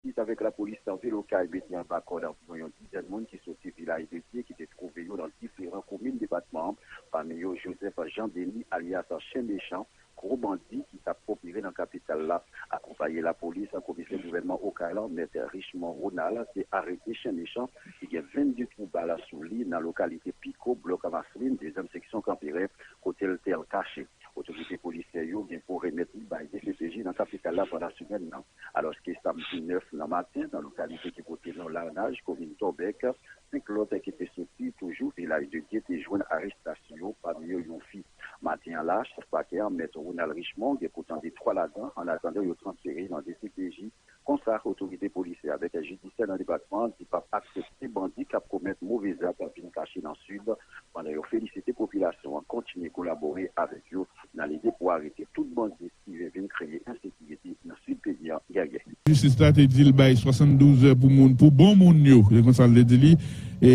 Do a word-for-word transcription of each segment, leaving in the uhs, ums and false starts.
Jistis avèk lapolis nan vil Okay mete anba kòd anviwon yon dizèn moun ki soti Vilaj de Dye ki te twouve yo nan diferan komin depatman an, pami yo Joseph Jean Denis, alyas Chen Mechan, gwo bandi ki t ap opere nan kapital la. Akonpaye lapolis, komisè gouvènman Okay lan, mèt Richemond Ronald, te arete Chen Mechan ki gen vennde twou bal sou li nan lokalite Piko, blòk Maslin, dezyèm seksyon Kanperen, kote l te al kache. Otorite polisyè yo gen pou remèt li bay D C P J nan kapital la pandan semèn nan. Alòske samdi nèf nan maten, nan lokalite ki pote non Larnaj, komin Tòbèk, senk lòt ki te soti toujou Vilaj de Dye te jwenn arestasyon yo, pami yo yon fi. Maten an la, chèf pakè an, mèt Ronald Richemond, gen pou tande twa ladan, an atandan yo transfere nan D C P J. Konsa, otorite polisyè avèk jidisyè nan depatman an di p ap aksepte bandi k ap komèt move zak vin kache nan Sid, pandan yo felisite popilasyon an kontinye kolabore avèk yo nan lide pou arete tout bandi ki vin vin kreye ensekirite nan Sid peyi an, Guerrier. Jistis la te di l bay swasanndouz è pou moun, pou bon moun yo, se konsa l te di li, e,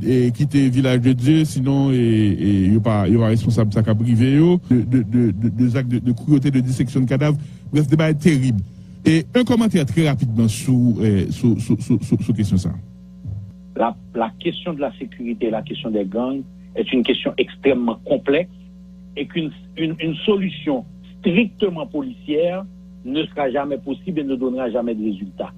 e kite Vilaj de Dye, sinon e, e, yo pa, yo pa responsab sa k ap rive yo, de, de, de, de, de zak de, de kruyote, de diseksyon de kadav. Brèf, de bagay terib. E yon kòmantè trè rapidman sou, eh, sou, sou, sou, sou, sou kesyon sa. La, la question de la sécurité et la question des gangs est une question extrêmement complexe et qu'une une, une solution strictement policière ne sera jamais possible et ne donnera jamais de résultat.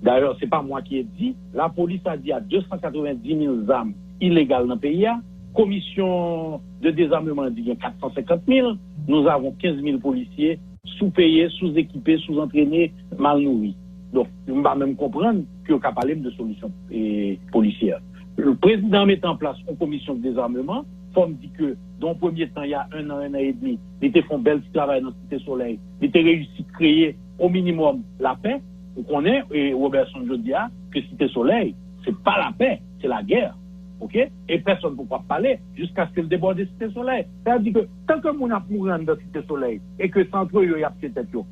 D'ailleurs, c'est pas moi qui ai dit, la police a dit à deux cent quatre-vingt-dix mille zam ilegal nan peyi a, commission de désarmement a dit qu'il y a quatre cent cinquante mille, nous avons quinze mille policiers sou-payés, sous-équipés, sous-entraînés, mal nourris. Donk, m pa menm konprann ke yo ka pale m de solisyon, eh, polisyè. Prezidan an mete an plas yon komisyon de dezarmeman. Fò m di ke, dan yon premye tan, il y a un an, un an et demi, li te fè yon bèl ti travay nan Site Solèy. Li te reyisi kreye, o minimòm, lapè. Ou konnen, eh, Robertson jodi a, ke Site Solèy, se pa lapè, se lagè. Oke? E pèsonn poko ap pale jiskaske l debòde Site Solèy. Sa vle di ke, tan ke moun ap mouri anndan Site Solèy, e ke se antre yo y ap tye tèt yo,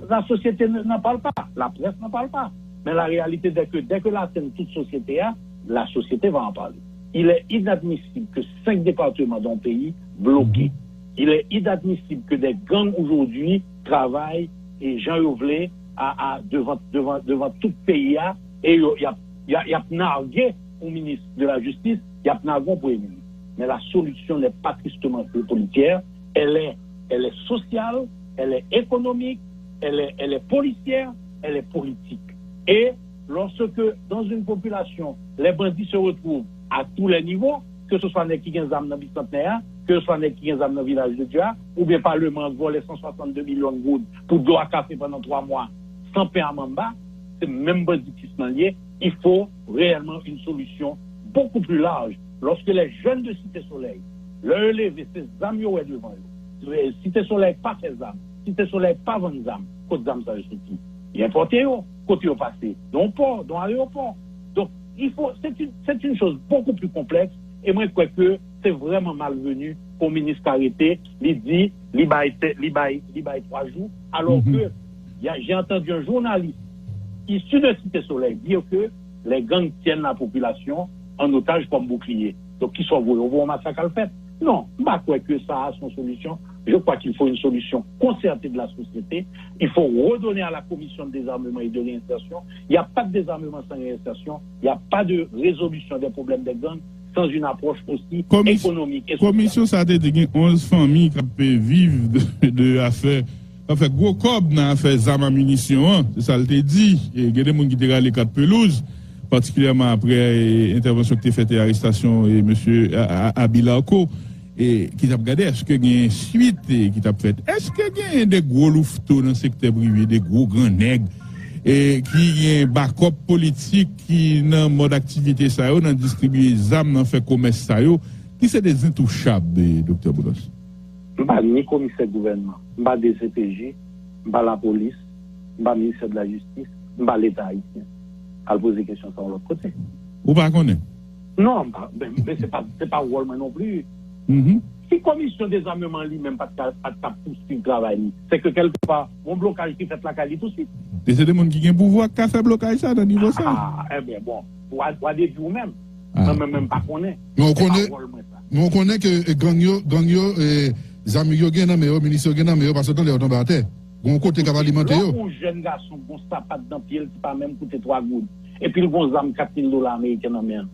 la société n- n'en parle pas, la presse n'en parle pas. Mais la réalité, dès que, dès que la scène toute société a, la société va en parler. Il est inadmissible que cinq départements d'un pays bloqués. Il est inadmissible que des gangs aujourd'hui travaillent et jan yo vle a, a, devan, devan, devan tout peyi a, e yo, y ap, y a- y ap nage yon minis de la jistis, y ap nage yon premye minis. Mais la solution n'est pas tristement politière, elle est, elle est sociale, elle est économique, elle est, elle est policière, elle est politique. Et lorsque dans une population, les bandits se retrouvent à tous les niveaux, ke se swa nèg ki gen zam nan Bisantnè a, ke se swa nèg ki gen zam nan Vilaj de Dye a, oubyen Palman an k vòlè san swasann de milyon goud pou dwa kafe pandan twa mwa, san pen a manba, se menm banditisme lan l ye. Il faut réellement une solution beaucoup plus large. Lorsque les jeunes de Cité Soleil, lè yo leve, se zam yo wè devan yo. Cité Soleil pa fè zam. Cité Soleil pa vann zam. Kot zam sa yo soti? Yo enpòte yo. Kote yo pase? Nan yon pò, nan yon ayewopò. Donc, il faut, c'est une, c'est une chose beaucoup plus complexe. E mwen kwè ke se vrèman malvenu pou minis ka rete, li di, li bay, li bay, li bay twa jou, alors que y a- j'ai entendu un journaliste issu de Cité Soleil dire que les gangs tiennent la population en otage comme bouclier. Donk, kisa w voye? W voye yon masak al fèt? Non, m pa kwè ke sa a se yon solisyon. Je crois qu'il faut une solution concertée de la société. Il faut redonner à la commission de désarmement et de réinsertion. Il n'y a pas de désarmement sans réinsertion. Il n'y a pas de résolution des problèmes des gangs sans une approche aussi économique et sociale. Komisyon sa a te di gen onz fanmi k ap viv de, de afè, k ap fè gwo kòb nan afè zam a minisyon an. Se sa l te di. E gen de moun ki te rale kat pelouz, patikilyèman apre, e, entèvansyon ki te fèt e arestasyon, e, mesye A- A- Abilarco, e, ki t ap gade èske gen swit, e, ki t ap fèt. Èske gen de gwo louveteaux nan sektè prive, de gwo gran nèg, e, ki gen bakòp politik, ki nan mòd aktivite sa yo, nan distribiye zam, nan fè komès sa yo, ki se de zentouchab, e, Doktè Boulos? M pa ni komisè gouvènman, m pa D C P J, m pa lapolis, m pa ministè de la jistis, m pa Leta ayisyen. Al poze kesyon sa yon lòt kote. Ou pa konnen? Non, m pa, men, men se pa, se pa wòl mwen non pli. Si komisyon dezarmeman li menm pa t ka, pa t ka pouswiv travay li, se ke kèlkepa, yon blokaj ki fèt lakay li touswit. E se de moun ki gen pouvwa k ka fè blokaj sa nan nivo sa. Ah, ebyen, bon, w a, w a dedwi ou menm. Ah. Mwen menm, mwen pa konnen. Men w konnen, men w konnen ke, e, gang yo, gang yo, e, zam yo gen nan men yo, minis yo gen nan men yo, paske tande yo tonbe atè. Gon kote k ap alimante yo. Lè w gon jèn gason k gon sapat nan pye l ki pa menm koute twa goud, epi l gon zam kat mil dola ameriken nan men l.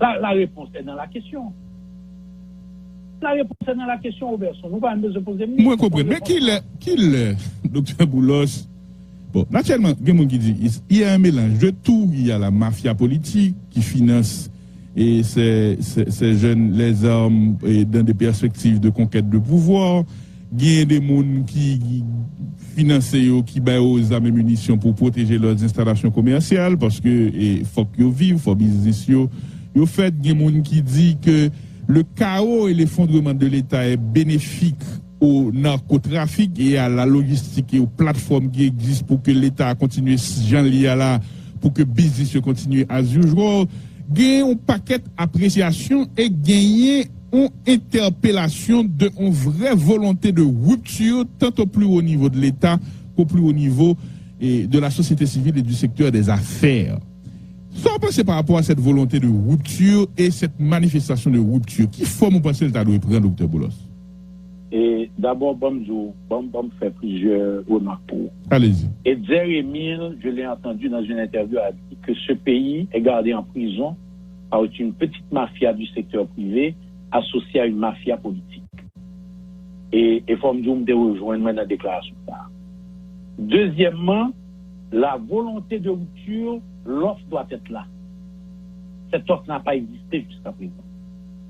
La, la réponse est dans la question. La réponse est dans la question, Robertson. Nou pa menm bezwen poze m li. Mwen konprann. Men kilè, kilè, Doktè Boulos, bon, natirèlman, gen moun ki di, il y a un mélange de tout, il y a la mafia politique qui finance et ces, ces, ces jeunes les armes et dans des perspectives de conquête de pouvoir. Gen de moun ki finanse yo, ki ba yo zam e minisyon pou pwoteje lòt enstalasyon komèsyal, paske e, fòk yo viv, fòk biznis yo, yo fèt. Gen moun ki di ke le chaos et l'effondrement de l'État est bénéfique au narcotrafic et à la logistique et aux plateformes qui existent pour que l'État continue jan li a la, pour que biznis yo continue as usual. Gen yon pakèt apresyasyon e genyen yon entèpelasyon de yon vrè volonte de rupture, tant au plus haut niveau de l'État qu'au plus haut niveau eh, de la société civile et du secteur des affaires. Sa w panse pa rapò a cette volonté de rupture et cette manifestation de rupture? Ki fòm ou panse l ta dwe pran, Doktè Boulos? E dabò, ban m di w, ban m, ban m fè plizyè remak pou ou. Allez-y. Etzer Emile, je l'ai entendu dans une interview, a dit que ce pays est gardé en prison par une petite mafia du secteur privé associée à une mafia politique. E, e fò m di w, m te rejwenn mwen nan deklarasyon sa a. Dezyèmman, la volonté de rupture, l'offre doit être là. Cette offre n'a pas existé jusqu'à présent.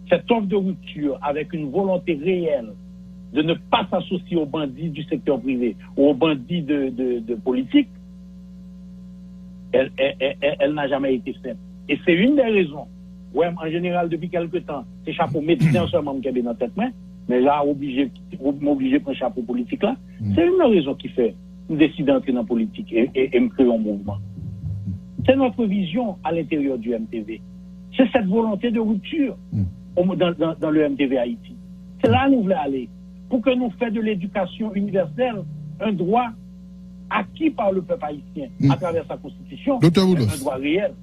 Cette offre de rupture avec une volonté réelle de ne pas s'associer aux bandits du secteur privé ou aux bandits de, de, de politique, elle, elle, elle, elle n'a jamais été faite. Et c'est une des raisons. Wè, an jeneral, depi kèlke tan, se chapo medsen an sèlman m kenbe nan tèt mwen, men la, oblije, m oblije pran chapo politik la. Se youn nan rezon ki fè m deside antre nan politik e, e, e m kreye yon mouvman. C'est notre vision à l'intérieur du M T V. C'est cette volonté de rupture au- dans, dans, dans le M T V Haïti. C'est là nou vle ale. Pour que nous fassions de l'éducation universelle un droit acquis par le peuple haïtien à travers sa constitution, un droit réel.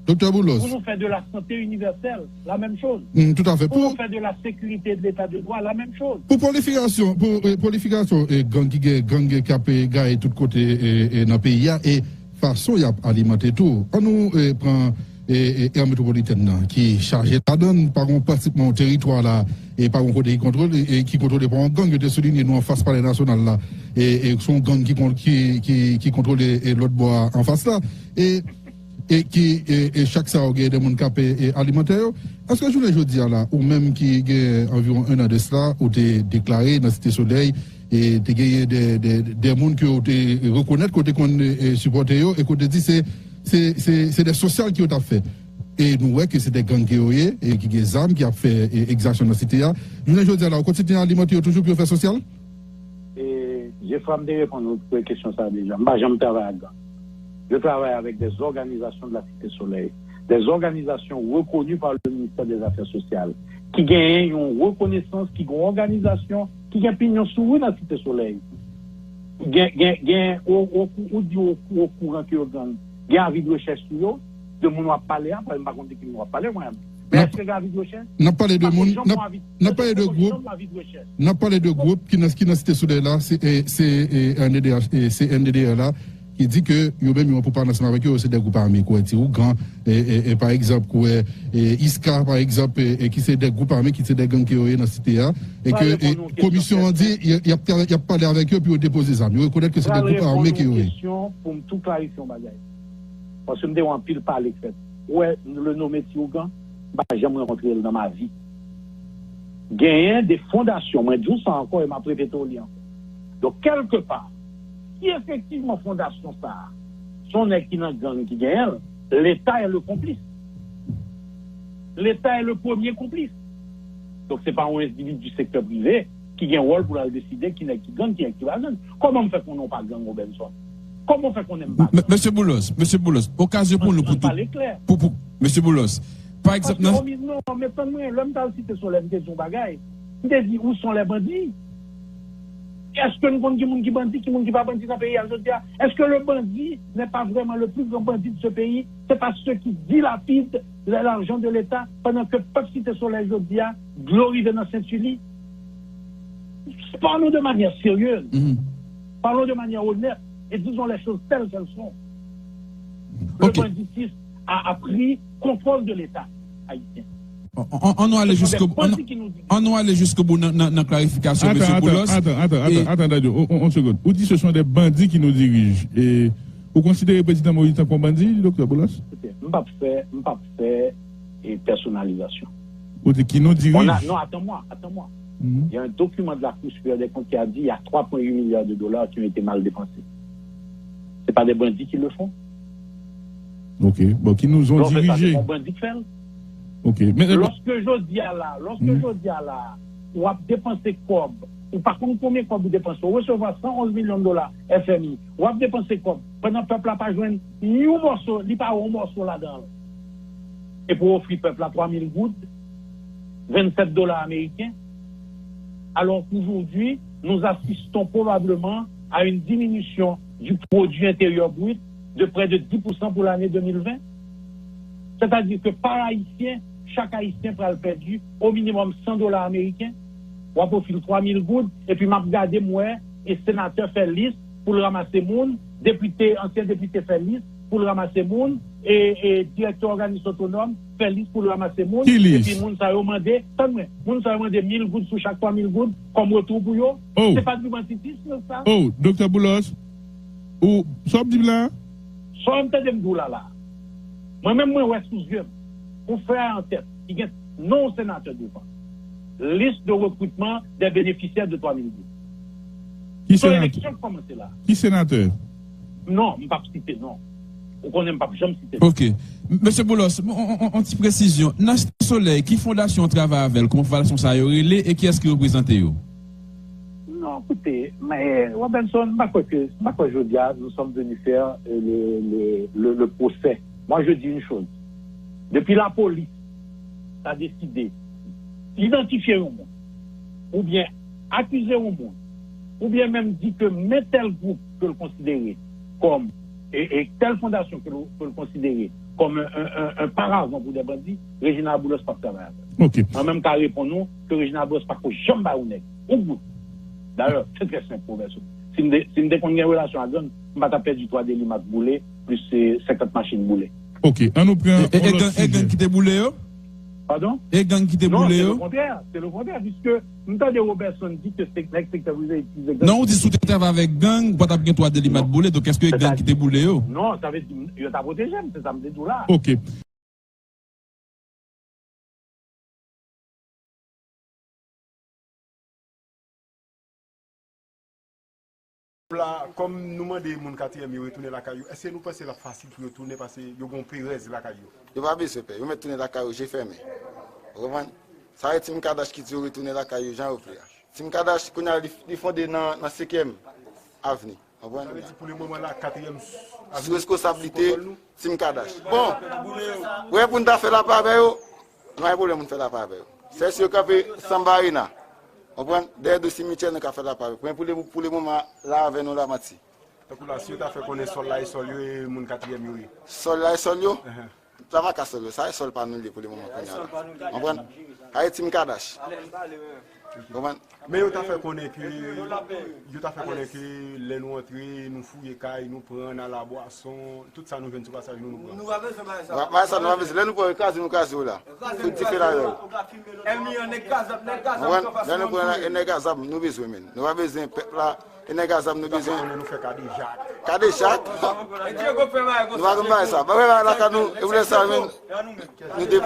Doktè Boulos. Pour nous faire de la santé universelle, la même chose. Mm, tout à fait. Pour, pour nous faire de la sécurité et de l'état de droit, la même chose. Pour prolifération, pour euh, prolifération et gang qui gang qui a gagné tout côté et, et dans le pays et façon il y a alimenté tout. On nous euh, prend e, e, Air Metropolitane nan, ki chaje ladan l, pa gon pratikman yon teritwa la, e pa gon kote ki kontwole, e ki kontwole pa yon gang, yo te soulinye nou anfas Palè Nasyonal la, e, e se yon gang ki, ki, ki, ki kontwole e, lòt bò a anfas la, e, e ki, e, e chak sa yo gen de moun k ap e, alimante yo. Èske jounen jodi a la, ou menm ki gen anviwon en an de sla, ou te deklare nan Site Solèy, e te genyen de, de, de moun ke w te rekonèt, ke w te konn e, sipòte yo, e ke w te di se se, se, se de sosyal ki yo t ap fè. E nou wè ke se de gang ke yo ye, e ki gen zam, ki ap fè e, egzaksyon nan site a. Jounen jodi a la, ou kontinye alimante yo toujou pou yo fè sosyal? E, Jefra, m te reponn ou pou kesyon sa a deja. M pa janm travay ak gang. Je travaille avec des organisations de la Cité Soleil, des organisations reconnues par le ministère des Affaires sociales, ki genyen yon rekonesans, ki gen yon òganizasyon, ki gen pinyon sou ri nan Site Solèy. Gen, gen, gen, ou, ou, ou di ou, ou okouran ke yo gang. Gen avi de rechèch sou yo, de moun w ap pale a, paske m pa konn de ki moun w ap pale, mwen menm. Men èske gen avi de rechèch? N ap pale de moun, n ap, n ap pale de gwoup, n ap pale de gwoup ki nan, ki nan Site Solèy la, se, e, se, e, N D D H, e, se N D D R la, ki di ke yo menm yo an poupay ansanm avèk yo, se de gwoup ame, kwè ti ougan, e, e, e, pa egzanp, kwè, e, iska, pa egzanp, e, e, ki se de gwoup ame, ki se de gang ke yo ye nan site a, e ke, e, komisyon an di, y, y ap, y ap pale avèk yo, pou yo depoze zam. Yo rekonèt ke se de gwoup ame ke yo ye. Pral reponn ou kesyon pou m tou klarifye yon bagay. Paske m te wè anpil pale k fèt. Ou wè, le nome ti ougan, m pa janm rankontre l nan ma vi. Genyen de fondasyon, mwen di w sa ankò e m ap repete w li ankò. Donk, kèlkepa, si efektivman fondasyon sa a, se yon nèg ki nan gang ki genyen l, Leta est le complice. Leta est le premier complice. Donk, se pa yon endividi sektè prive ki gen wòl pou l al deside ki nèg ki gang, ki nèg ki pa gang. Kòman m fè konnen w pa gang, Robenson? Kòman w fè konnen m pa gang? Mesye Boulos, Mesye Boulos, okazyon pou nou pou tout. Pou, pou, Mesye Boulos, pa egzanp nan. Non, men tann mwen, lè m t al Site Solèy, m te di yon bagay. M te di, où sont les bandits? Èske n konn ki moun ki bandi, ki moun ki pa bandi nan peyi a jodi a? Est-ce que le bandit n'est pas vraiment le plus grand bandit de ce pays? C'est pas ceux qui dilapident l'argent de l'État pendant que pèp Site Solèy jodi a, dlo rive nan senti li. Parlons de manière sérieuse. Mhm. Parlons de manière honnête et disons les choses telles qu'elles sont. Le Ok. banditisme a, a pris contrôle de l'État haïtien. An, an, an nou ale Ce sont des jiske, an, bandits qui nous dirigent. An nou ale jiske bout nan, nan, nan klarifikasyon, Mesye Boulos. Attends, attends, attends, E attends, attends, on, on, on seconde. Ou di ce sont des bandits qui nous dirigent. E ou konsidere prezidan Moïse tankou yon bandi, Doktè Boulos? Écoutez, m p ap fè, m p ap fè e pèsonalizasyon. Ou di ki nou On a, dirij? Non, attends-moi, attends-moi. Mhm. Il y a un document de la Cour supérieure des comptes qui a dit il y a trois point huit milliards de dollars qui ont été mal dépensés. C'est pas des bandits qui le font. Ok. Bon, qui nous ont Lè w fè sa, se dirigés. Pas un bandit qui fait. Ok. Men, men, Lòske jodi a la, lòske Mhm. jodi a la, w ap depanse kòb, ou pa konn konbyen kòb ou depanse, ou resevwa san onz milyon dola F M I, w ap depanse kòb, pandan pèp la pa jwenn yon mòso, li pa wè yon mòso ladan l. E pou ofri pèp la twa mil goud, vennsenk dola ameriken, alors qu'aujourd'hui, nous assistons probablement à une diminution du produit intérieur brut de près de dix pour cent pour l'année deux mille vingt. C'est-à-dire que par Haïtien, chak Ayisyen pral pèdi au minimum san dola ameriken. W ap ofri l twa mil goud, epi m ap gade, m wè, e senatè fè lis pou l ranmase moun, depite, ansyen depite fè lis pou l ranmase moun, e, e direktè òganis otonòm fè lis pou l ranmase moun, Ki lis? epi moun sa yo mande, tann mwen, moun sa yo mande mil goud sou chak twa mil goud kòm retou pou yo. Oh. Se pa di banditis, sa? Oh, Doktè Boulos, ou, sa w ap di m la? Sa w ap tande m di w la, la. Mwen menm, mwen wè sou zye m, pou fè an tèt, ki gen non senatè devan. Liste de recrutement des bénéficiaires de twa mil goud. Ki Se senatè? Eleksyon k kòmanse la. Ki senatè? Non, m p ap site non. Ou konnen m p ap janm site non. Ok. Mesye Boulos, on, on, on, on ti presizyon. Nan Solèy, ki fondasyon w travay avè l? Kòman fondasyon sa yo rele e kiyès ki reprezante yo? Non, koute, men, Robinson, m pa kwè ke, m pa kwè jodi a, nous sommes venus faire, euh, le, le, le, le procès. Moi, je dis une chose. Depi lapolis ta deside idantifye yon moun, oubyen akize yon moun, oubyen menm di ke men tèl gwoup ke l konsidere kòm, e, e tèl fondasyon ke l, ke l konsidere kòm un, un, un, un paravent pou dè bandi, Reginald Boulos p ap travay avè l. Ok. Mwen menm ka reponn ou ke Reginald Boulos pa ko janm bay yon nèg yon goud. Dayè, se trè senp pou vèso. Si m te, si m te konn gen relasyon ak gang, m pa t ap pèdi twa delimak boule, plis se senkant machin boule. Ok, an nou pran E, e, e yon lòt gang, e gang sijè. Ki te boule yo? Padon? E gang ki te Non, boule se yo? Le kontrè, se le kontrè, piske m tande Robertson di ke se nèg sektè prive itilize gang. Non, ou di si w te travay avèk gang, ou pa t ap gen twa delimak Non. boule, donk èske e Se gang sa ki te boule yo? Non, sa vle di, yo ta pwoteje m, se sa m te di w la. Ok. La, kòm nou mande moun katriyèm yo retounen lakay yo, èske nou panse l ap fasil pou yo tounen paske yo gen yon perèz lakay yo? Yo pa bezwen pè, yo mèt tounen lakay yo je fèmen. Ou konprann? Sa e Tim Kadash ki di yo retounen lakay yo jan yo vle a. Tim Kadash, kounye a, li, li fonde nan, nan senkyèm avni. Konprann? Sa vle di pou le moman la, katriyèm s-, avni sou responsablite sou kontwòl nou. Tim Kadash. Bon, wè pou n ta fè lapè avè yo, nou pa gen pwoblèm pou n fè lapè avè yo. Sèl si yo kanpe Samba Arena. Konprann? Dèyè do simityè nou ka fè lapè avè yo. Men pou le, pou le moman la avè nou la manti. Tankou la, si yo ta fè konnen sòl la e sòl yo e moun katriyèm yo ye. Sòl la e sòl yo? Enhen. Sa pa ka sòl yo, sa e sòl pa nou li pou le moman kounye a la. Konprann? Sa e Tim Kadash. Konprann? Men yo ta fè konnen ke, yo ta fè konnen ke lè nou antre, nou fouye kay, nou pran nan labwason, tout sa nou jwenn sou pasaj nou, nou pran. Nou pa bezwen bagay sa. Nou pa, bagay sa, nou pa bezwen. Lè nou pran yo kraze, nou kraze yo la. Fout dife la yo. Ènmi an nèg Kazab, nèg Kazab. Konprann? Lè nou pran nèg Kazab, nou bezwen, men. Nou pa bezwen pèp la. E nèg a zam nou bezwen. Konnen nou fè kadejak. Kadejak? Nou pa konn bagay sa. Pa fè bagay lakay nou. E pou lè sa menm. Nou de.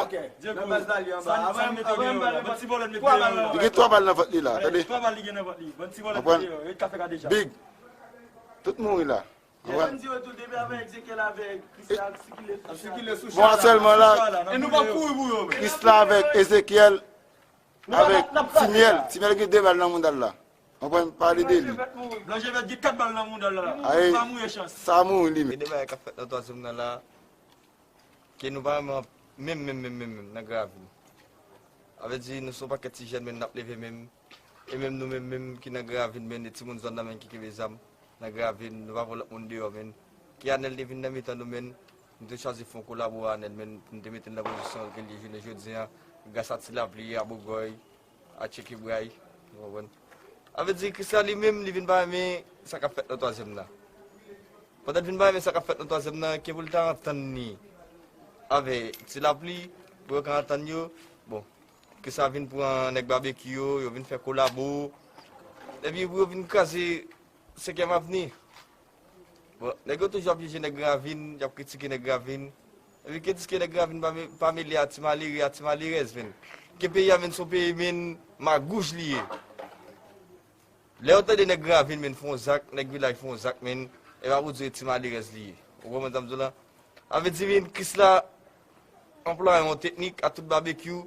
Li gen twa bal nan vant li la, tande. Konprann? Big. Tout mouri la. Konprann? Bon, aktyèlman la, Krisla avèk Ezekyèl, avèk Timyèl. Timyèl gen de bal nan mouda l la. Konprann, pale de li. Blan Jevèt gen kat bal nan mouda l la. Ay, pa mouri chans. Sa mouri li menm. Gen de bagay k ap fèt nan twazyèm nan la, ke nou pa menm, menm, menm, menm, menm, menm nan Gravin. Sa vle di, nou se yon pakèt ti jèn, menm n ap leve menm. E menm nou menm, menm ki nan Gravin, menm de timoun zòn nan menm ki kenbe zam nan Gravin, nou pa pran lòt moun deyò, menm. Ke Anèl te vin nan mitan nou, menm, nou te chwazi fè yon kolabo a Anèl, menm, pou nou te mete l nan pozisyon ke li ye jounen jodi a, gras a Ti Lapli, a Bogòy, a Tchekibray, ou konprann? Sa vle di, Krisla li menm, li vin pa renmen sa k ap fèt nan twazyèm nan. Pandan l vin pa renmen sa k ap fèt nan twazyèm nan, ke pou l ta antann li avè Ti Lapli, pou yo ka antann yo, bon, Krisla vin pran nèg Babekyou yo, yo vin fè kolabo, epi pou yo vin kraze Senkyèm Avni. Bon, nèg yo toujou ap jije nèg Gran Ravin, y ap kritike nèg Gran Ravin. Epi ke diske nèg Gran Ravin pa me-, pa mele a ti malere, a ti malerèz, menn. Ke peyi a, menn, se yon peyi, menn, magouj li ye. Lè yo tande nèg Gran Ravin, menn, fè yon zak, nèg vilaj fè yon zak, menn, e pa pou di ti malerèz li ye. Ou konprann sa m di w la? Sa vle di, menn, Krisla anplwaye yon teknik a tout Babekyou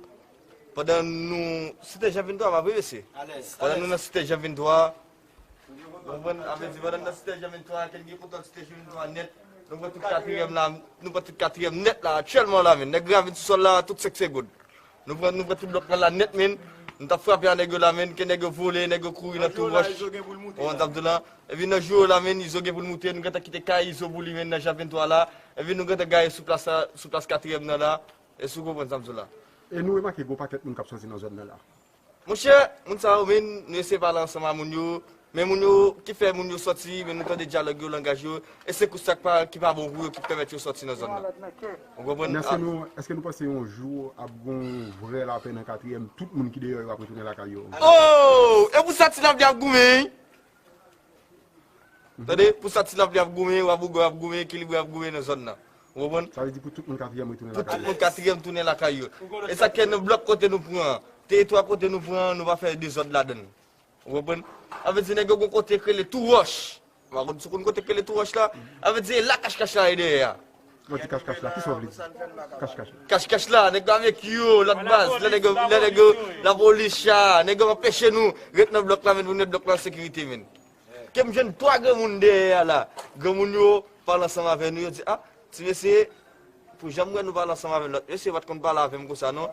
pandan nou Site Jan venntwa, pa vre, mesye? Pandan nou nan Site Jan venntwa, ou konprann? Sa vle di, pandan nou nan Site Jan venntwa, ke n gen kontwòl Site Jan venntwa nèt, nou pran tout katriyèm la, nou pran tout katriyèm nèt la, aktyèlman la, menn. Nèg Gran Ravin sou sòl la, tout senk segonn. Nou pran, nou pran tout blòk la, la nèt, menn. Nou t ap frape a nèg yo la, menn, ke nèg yo vole, nèg yo kouri nan tou wòch. Ou konprann sa m di w la? Epi nan jou yo la, menn, Izo gen pou l moute, nou gentan kite kay Izo pou li, menn, nan Jan venntwa la. Epi nou gentan gaye sou plas la, sou plas katriyèm nan la. Èske w konprann sa m di w la? E nou remake gen yon pakèt moun k ap sòti nan zòn nan la. Monchè, moun sa yo, menn, nou eseye pale ansanm a moun yo, men moun yo, ki fè moun yo sòti, men nou tande dyalòg yo, langaj yo, e se kou sa k pa, ki pa bon pou yo, ki pèmèt yo sòti nan zòn nan. Ou konprann? Men èske nou, èske nou panse yon jou ap gen yon vrè lapè nan katriyèm, tout moun ki deyò yo ap retounen lakay yo? Oh! E pou sa Ti Lapli ap goumen, wi. Tande, pou sa Ti Lapli ap goumen, Wa Bougon ap goumen, Ekilibre ap goumen nan zòn nan. Ou konprann? Sa vle di pou tout moun katriyèm retounen lakay yo. Pou tout moun katriyèm tounen lakay yo. E sa k fè nan blòk kote nou pran an, teritwa kote nou pran an, nou pa fè dezòd ladan l. Ou konprann? Sa vle di nèg yo gon kote k rele Tou Wòch. M pa konn si w konn kote k rele Tou Wòch la. Sa vle di e la kachkach la ye dèyè a. Mwen di kachkach la, kisa w vle di? Kachkach la. Kachkach la, nèg yo avèk yo, lòt baz, lè nèg yo, lè nèg yo, lapolis cha, nèg yo anpeche nou ret nan blòk la, menn, pou nou met blòk la an sekirite, menn. Ke m jwenn twa granmoun dèyè a la. Granmoun yo pale ansanm avè nou, yo di, a, ti mesye, pou jan m wè nou pale ansanm avè lòt mesye, yo pa t konn pale avè m konsa non.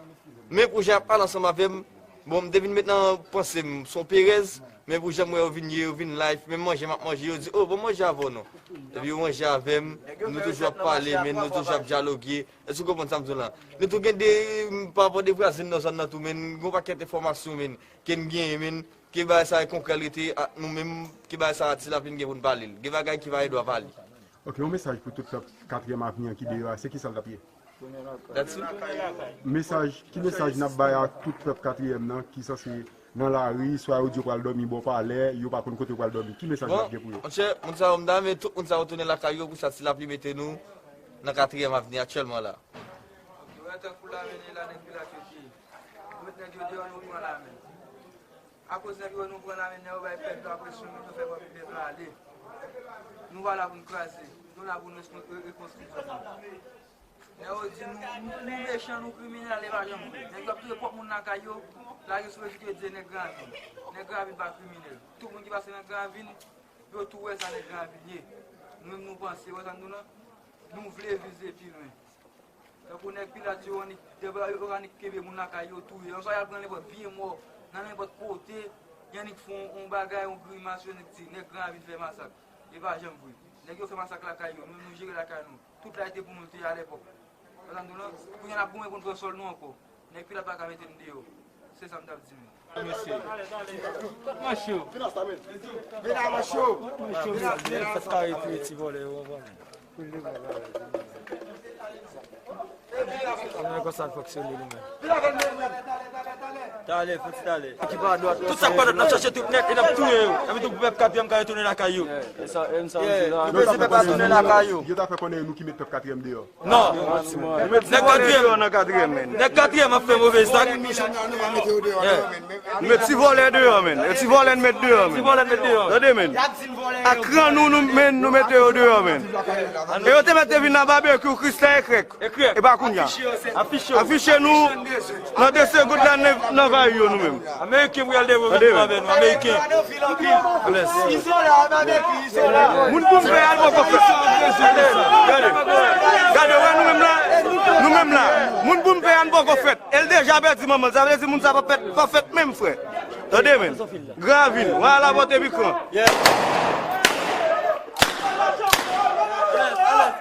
Men pou jan y ap pale ansanm avè m, bon, m te vin met nan panse m, se yon perèz, men pou jan m wè yo vin ye, yo vin live, menm manje m ap manje, yo di, o, ban m manje avè w non. Epi yo manje avè m, nou toujou ap pale, menn, nou toujou ap dyaloge. Èske w konprann sa m di w la? Nou tou gen de, m pa rapò de vwazin nan zòn nan tou, menn, gen yon pakèt enfòmasyon, menn, ke n genyen, menn, ke bagay sa e konkrè l rete ak nou menm, ke bagay sa Ti Lapli n gen pou n pale l. Gen bagay ki pa gen dwa pale. Ok, yon mesaj pou tout pèp Katriyèm Avni an ki deyò a, se kisa l t ap ye? That's it. Mesaj, ki mesaj n ap bay ak tout pèp Katriyèm nan ki sanse nan lari, swa yo di yo pral dòmi bò palè, yo pa konn kote yo pral dòmi? Ki mesaj n ap gen pou yo? Bon, monchè, moun sa yo, m ta renmen tout moun sa yo tounen lakay yo pou sa Ti Lapli mete nou nan Katriyèm Avni aktyèlman la. Yo wè tankou lame la nèg Pilat yo te ye. Yo met nèg yo deyò, nou pran lame. Akoz nèg yo wè nou pran lame, nèg yo bay pèp la presyon, nou fè pèp la ale. Nou pa la pou n kraze, nou la pou n rekonstri zòn nan. Nèg yo di nou, nou, nou mechan, nou kriminèl, e pa janm vre. Nèg yo ap touye pwòp moun lakay yo, lage sou rezo sosyo yo di nèg Gran Ravin. Nèg Gran Ravin pa kriminèl. Tout moun ki pase nan Gran Ravin, yo tou wè sa nèg Gran Ravin ye. Nou menm nou panse, wè sa n di w lan, nou vle vize pi lwen. Tankou nèg Pilat yo annik, dèbra yo annik kenbe moun lakay yo touye. Yon swa y al pran nenpòt vye mò nan nenpòt kote, y annik fè yon, yon bagay, yon grimas, yo annik di nèg Gran Ravin fè masak. E pa janm vre. Nèg yo fè masak lakay yo, nou menm nou jere lakay nou. Tout la e te pou nou te a lepòk. Sa m di w lan, kounye a n ap goumen pou n pran sòl nou ankò. Nèg Pilat pa ka mete n deyò. Se sa m t ap di menm. Mesye. Manch yo. Vin la, manch yo. Vin la, manch yo. Fèt kare touye ti vòlè yo anvan menm. Mwen konsa l fonksyone li menm. Talè, fòk talè. Tout sa k pa dwat, tout sa k pa dwat, n ap chache tout nèt e n ap touye yo. Epi tou pou pèp Katriyèm ka retounen lakay yo. Nou bezwen pèp la tounen lakay yo. Yo ta fè konnen nou ki met pèp Katriyèm deyò. Non. Nèg Katriyèm deyò nan Katriyèm, menn. Nèg Katriyèm ap fè move zak. N met ti vòlè deyò, menn. E ti vòlè n met deyò, menn. Ti vòlè n met deyò. Tande, menn. Ak kran nou, nou, menn, nou mete yo deyò, menn. E yo te mèt te vin nan Babekyou, Krisla e Krèk. E pa kounye a. Afiche nou. Nan de segonn la, n, n anvayi yo nou menm. Ameriken pou y al devore avè nou, Ameriken. Bless. Moun pou m peye a n poko fèt. Gade, gade, gade, wè nou menm la, nou menm la. Moun pou m peye a n poko fèt. E l deja pèdi manman l. Sa vle di moun sa p ap fèt, p ap fèt menm, frè. Tande, menn. Gran Ravin, wè a la pote pi gran.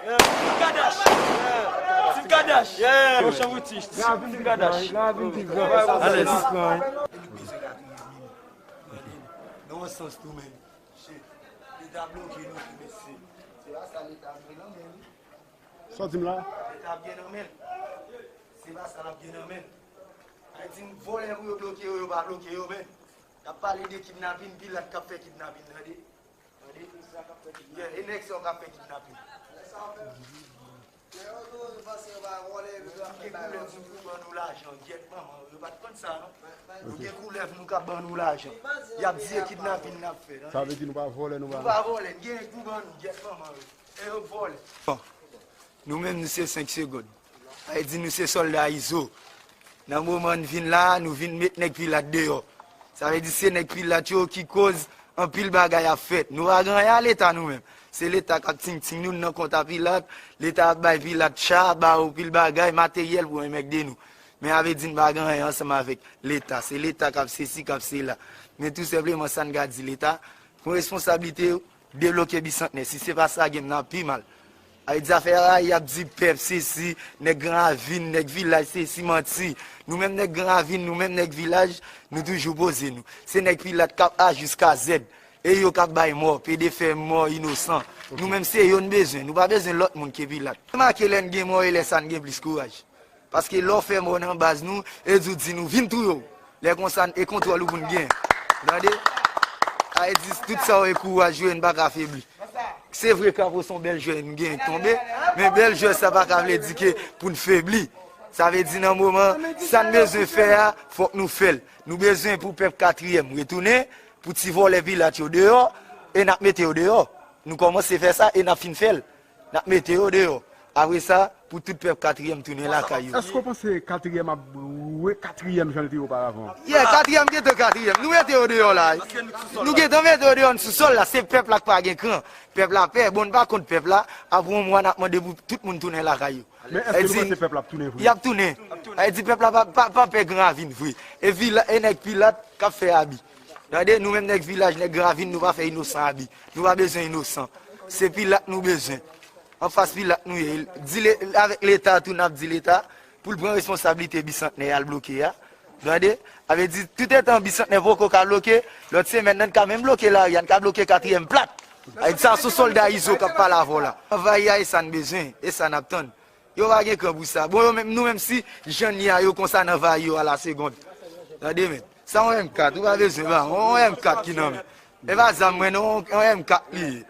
Team Kadash. Team Kadash. Team Kadash. Alèz. Nan sans tou menm. Shit. Leta bloke nou tou, mesye. Se pa sa Leta ap gen nan men l. Sa w di m la? Leta ap gen nan men l. Se pa sa l ap gen nan men l. Ay di m vòlè pou yo bloke yo, yo pa bloke yo, men. N ap pale de kidnapin, Pilat k ap fè kidnapin, tande. Tande? Yeah, e nèg sa yo k ap fè kidnapin. Gen koulèv nou pou ban nou lajan, gyèt manman, yo pa t konn sa, non. Nou gen koulèv nou k ap ban nou lajan. Y ap di e kidnapin n ap fè, tande. Sa vle di nou pa vòlè, nou pa. Nou pa vòlè, n gen pou ban nou, gyèt manman yo. E yo vòlè. Bon, nou menm, nou se senk segonn. Sa vle di nou se sòlda Izo. Nan moman n vin la a, nou vin met nèg Pilat deyò. Sa vle di se nèg Pilat yo ki koz anpil bagay ap fèt. Nou pa gen anyen a Leta nou menm. Se Leta k ap tingting nou, n nan kont a Pilat. Leta ap bay Pilat cha, ba yo pil bagay, materyèl pou enmègde nou. Men sa vle di n pa gen anyen ansanm avèk Leta. Se Leta k ap sesi, k ap sela. Men tou senpleman sa n ka di Leta, pran responsablite w, debloke Bisantnè. Si se pa sa, game nan ap pi mal. Ay di afè a, y ap di pèp sesi, nèg Gran Ravin, nèg vilaj sesi, manti. Nou menm nèg Gran Ravin, nou menm nèg vilaj, nou toujou poze nou. Se nèg Pilat k ap A jiska Z. E yo k ap bay mò, pede fè mò inosan. Nou menm se yo n bezwen, nou pa bezwen lòt moun ke Pilat. Remake lè n gen mò e lè sa n gen plis kouraj. Paske lè w fè mò nan baz nou, e di w di nou vin touye w. Lè konsa, e kontwòl ou pou n gen. Tande? Ay di tout sa w e kouraj yo, e n pa ka febli. Se vre Krapo se yon bèl jwè, nou gen tonbe, men bèl jwè sa pa ka vle di ke pou n febli. Sa vle di nan moman, sa n bezwen fè a, fòk nou fè l. Nou bezwen pou pèp katriyèm retounen, pou ti vòlè Pilat yo deyò, e n ap mete yo deyò. Nou kòmanse fè sa e n ap fin fè l. N ap mete yo deyò. Apre sa, pou tout pèp katriyèm tounen lakay yo. Èske w panse katriyèm ap re katriyèm jan l te ye oparavan? Yeah, katriyèm gentan katriyèm. Nou mete yo deyò la. Nou gentan mete yo deyò, n sou sòl la. Se pèp la k pa gen kran. Pèp la pè. Bon, n pa kont pèp la. Apre yon mwa, n ap mande pou tout moun tounen lakay yo. Men èske nou panse pèp la ap tounen vre? Y ap tounen. Sa vle di pèp la pa, pa, pa pè Gran Ravin vre. E vila, e nèg Pilat k ap fè abi. Tande, nou menm nèg vilaj, nèg Gran Ravin, nou pa fè inosan abi. Nou pa bezwen inosan. Se Pilat nou bezwen. Anfas Pilat nou ye. Di le, avèk Leta tou, n ap di Leta pou l pran responsablite Bisantnè y al bloke a. Tande, sa vle di, toutetan Bisantnè poko ka bloke, lòt semèn nan n ka menm bloke lari a, n ka bloke katriyèm plat. Sa vle di sa sou sòlda Izo k ap pale avè w la. Anvayi a, e sa n bezwen, e sa n ap tann. Yo pa gen kran pou sa. Bon, yo menm, nou menm si jan n ye a, yo konsa n anvayi yo a la segond. Tande, men. Sa yon M kat, ou pa bezwen ba, yon M kat ki nan men. E pa zam mwen non, yon M kat li ye.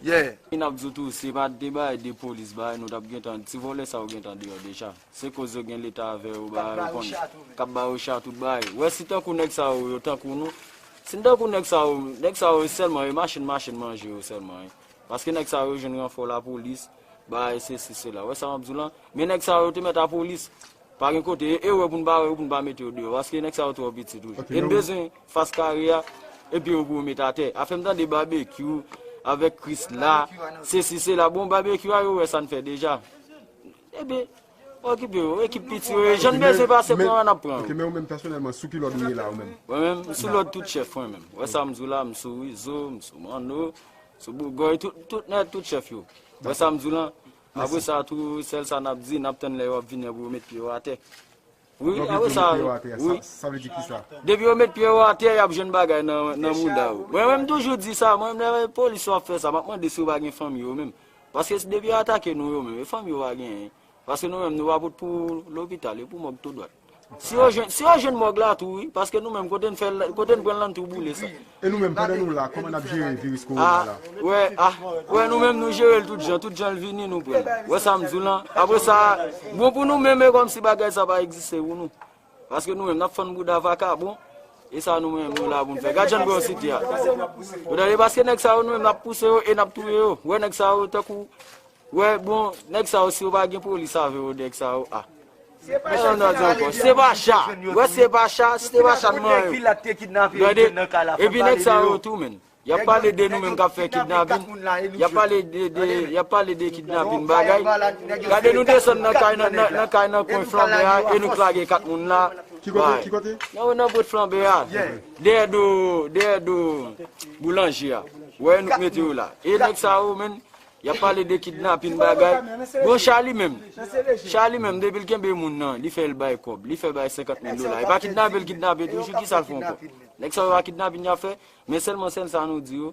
Yeah. N ap di w tou, se pa de bagay de polis bagay, nou t ap gentan, ti vòlè sa yo gentan deyò deja. Se koz yo gen Leta avè yo, bagay yo konn, k ap ba yo cha tout bagay. Wè si tankou nèg sa yo, yo tankou nou. Si n tankou nèg sa yo, nèg sa yo sèlman, e machin, machin manje yo sèlman, wi. Paske nèg sa yo jwenn ranfò lapolis, bagay sesi, sela. Wè sa m ap di w lan? Men nèg sa yo te mèt a polis. Pa gen kote, e, e wè pou n pa wè yo, pou n pa mete yo deyò. Paske nèg sa yo twò piti toujou. E n bezwen fas kare a, epi yo pou yo met atè. Afè m tande Babekyou, avèk Krisla, sesi, sela. Bon, Babekyou a, yo wè sa n fè deja. Ebyen, okipe yo, ekip piti yo, e jan n bezwen pase pran yo, n ap pran yo. Ok, men ou menm pèsonèlman, sou ki lòd ou ye la, ou menm? Mwen menm, m sou lòd tout chèf, mwen menm. Wè sa m di w la, m sou Izo, m sou Manno, sou Bougòy, tout, tout nèg, tout chèf yo. Wè sa m di w lan? Apre sa tou, sèl sa n ap di, n ap tann lè yo ap vini an pou yo met pye yo atè. Wi, apre sa, wi. Sa vle di kisa? Depi yo met pye yo atè, y ap jwenn bagay nan, nan mouda yo. Mwen menm, m toujou di sa, mwen menm, lè polis yo ap fè sa, m ap mande si yo pa gen fanmi yo menm. Paske si depi yo atake nou yo menm, e fanmi yo pa gen anyen. Paske nou menm, nou pa pot pou lopital, e pou mòg tou dwat. Si yo jwenn, si yo jwenn mòg la tou, wi, paske nou menm, kote n fè l, kote n pran l la, n tou boule sa. E nou menm, pandan nou la, kòman n ap jere viris kowona la? Wè, a, wè, nou menm, nou jere l tout jan, tout jan l vini, nou pran l. Wè sa m di w lan? Apre sa, bon pou nou menm, e kòmsi bagay sa pa egziste pou nou. Paske nou menm, n ap fann bouda vakabon, e sa nou menm, nou la pou n fè. Gad jan n pran site a. Ou tande, paske nèg sa yo, nou menm, n ap pouse yo e n ap touye yo. Wè nèg sa yo, tankou, wè, bon, nèg sa yo, si yo pa gen polis avè yo, nèg sa yo, a. Non, non, non, non, se pa cha. Wè, se pa cha, se pa cha n manyen yo. Gade, epi nèg sa yo tou, menn. Y ap pale de nou menm k ap fè kidnapin. Y ap pale de, de, y ap pale de kidnapin bagay. Gade nou desann nan kay nan, nan, nan kay nan kwen flanbè a, e nou k lage kat moun la. Ki kote, ki kote? Nan, nan bwet flanbè a. Dèyè do, dèyè do boulanje a. Wè, nou k mete yo la. E nèg sa yo, menn, y ap pale de kidnapin bagay. Bon, Charly menm. Charly menm, depi l kenbe moun nan, li fè l bay kòb. Li fè bay senkant mil dola. E pa kidnape l kidnape toujou, kisa l fè ankò? Nèg sa yo pa kidnapin y ap fè, men sèlman sèl sa nou di yo,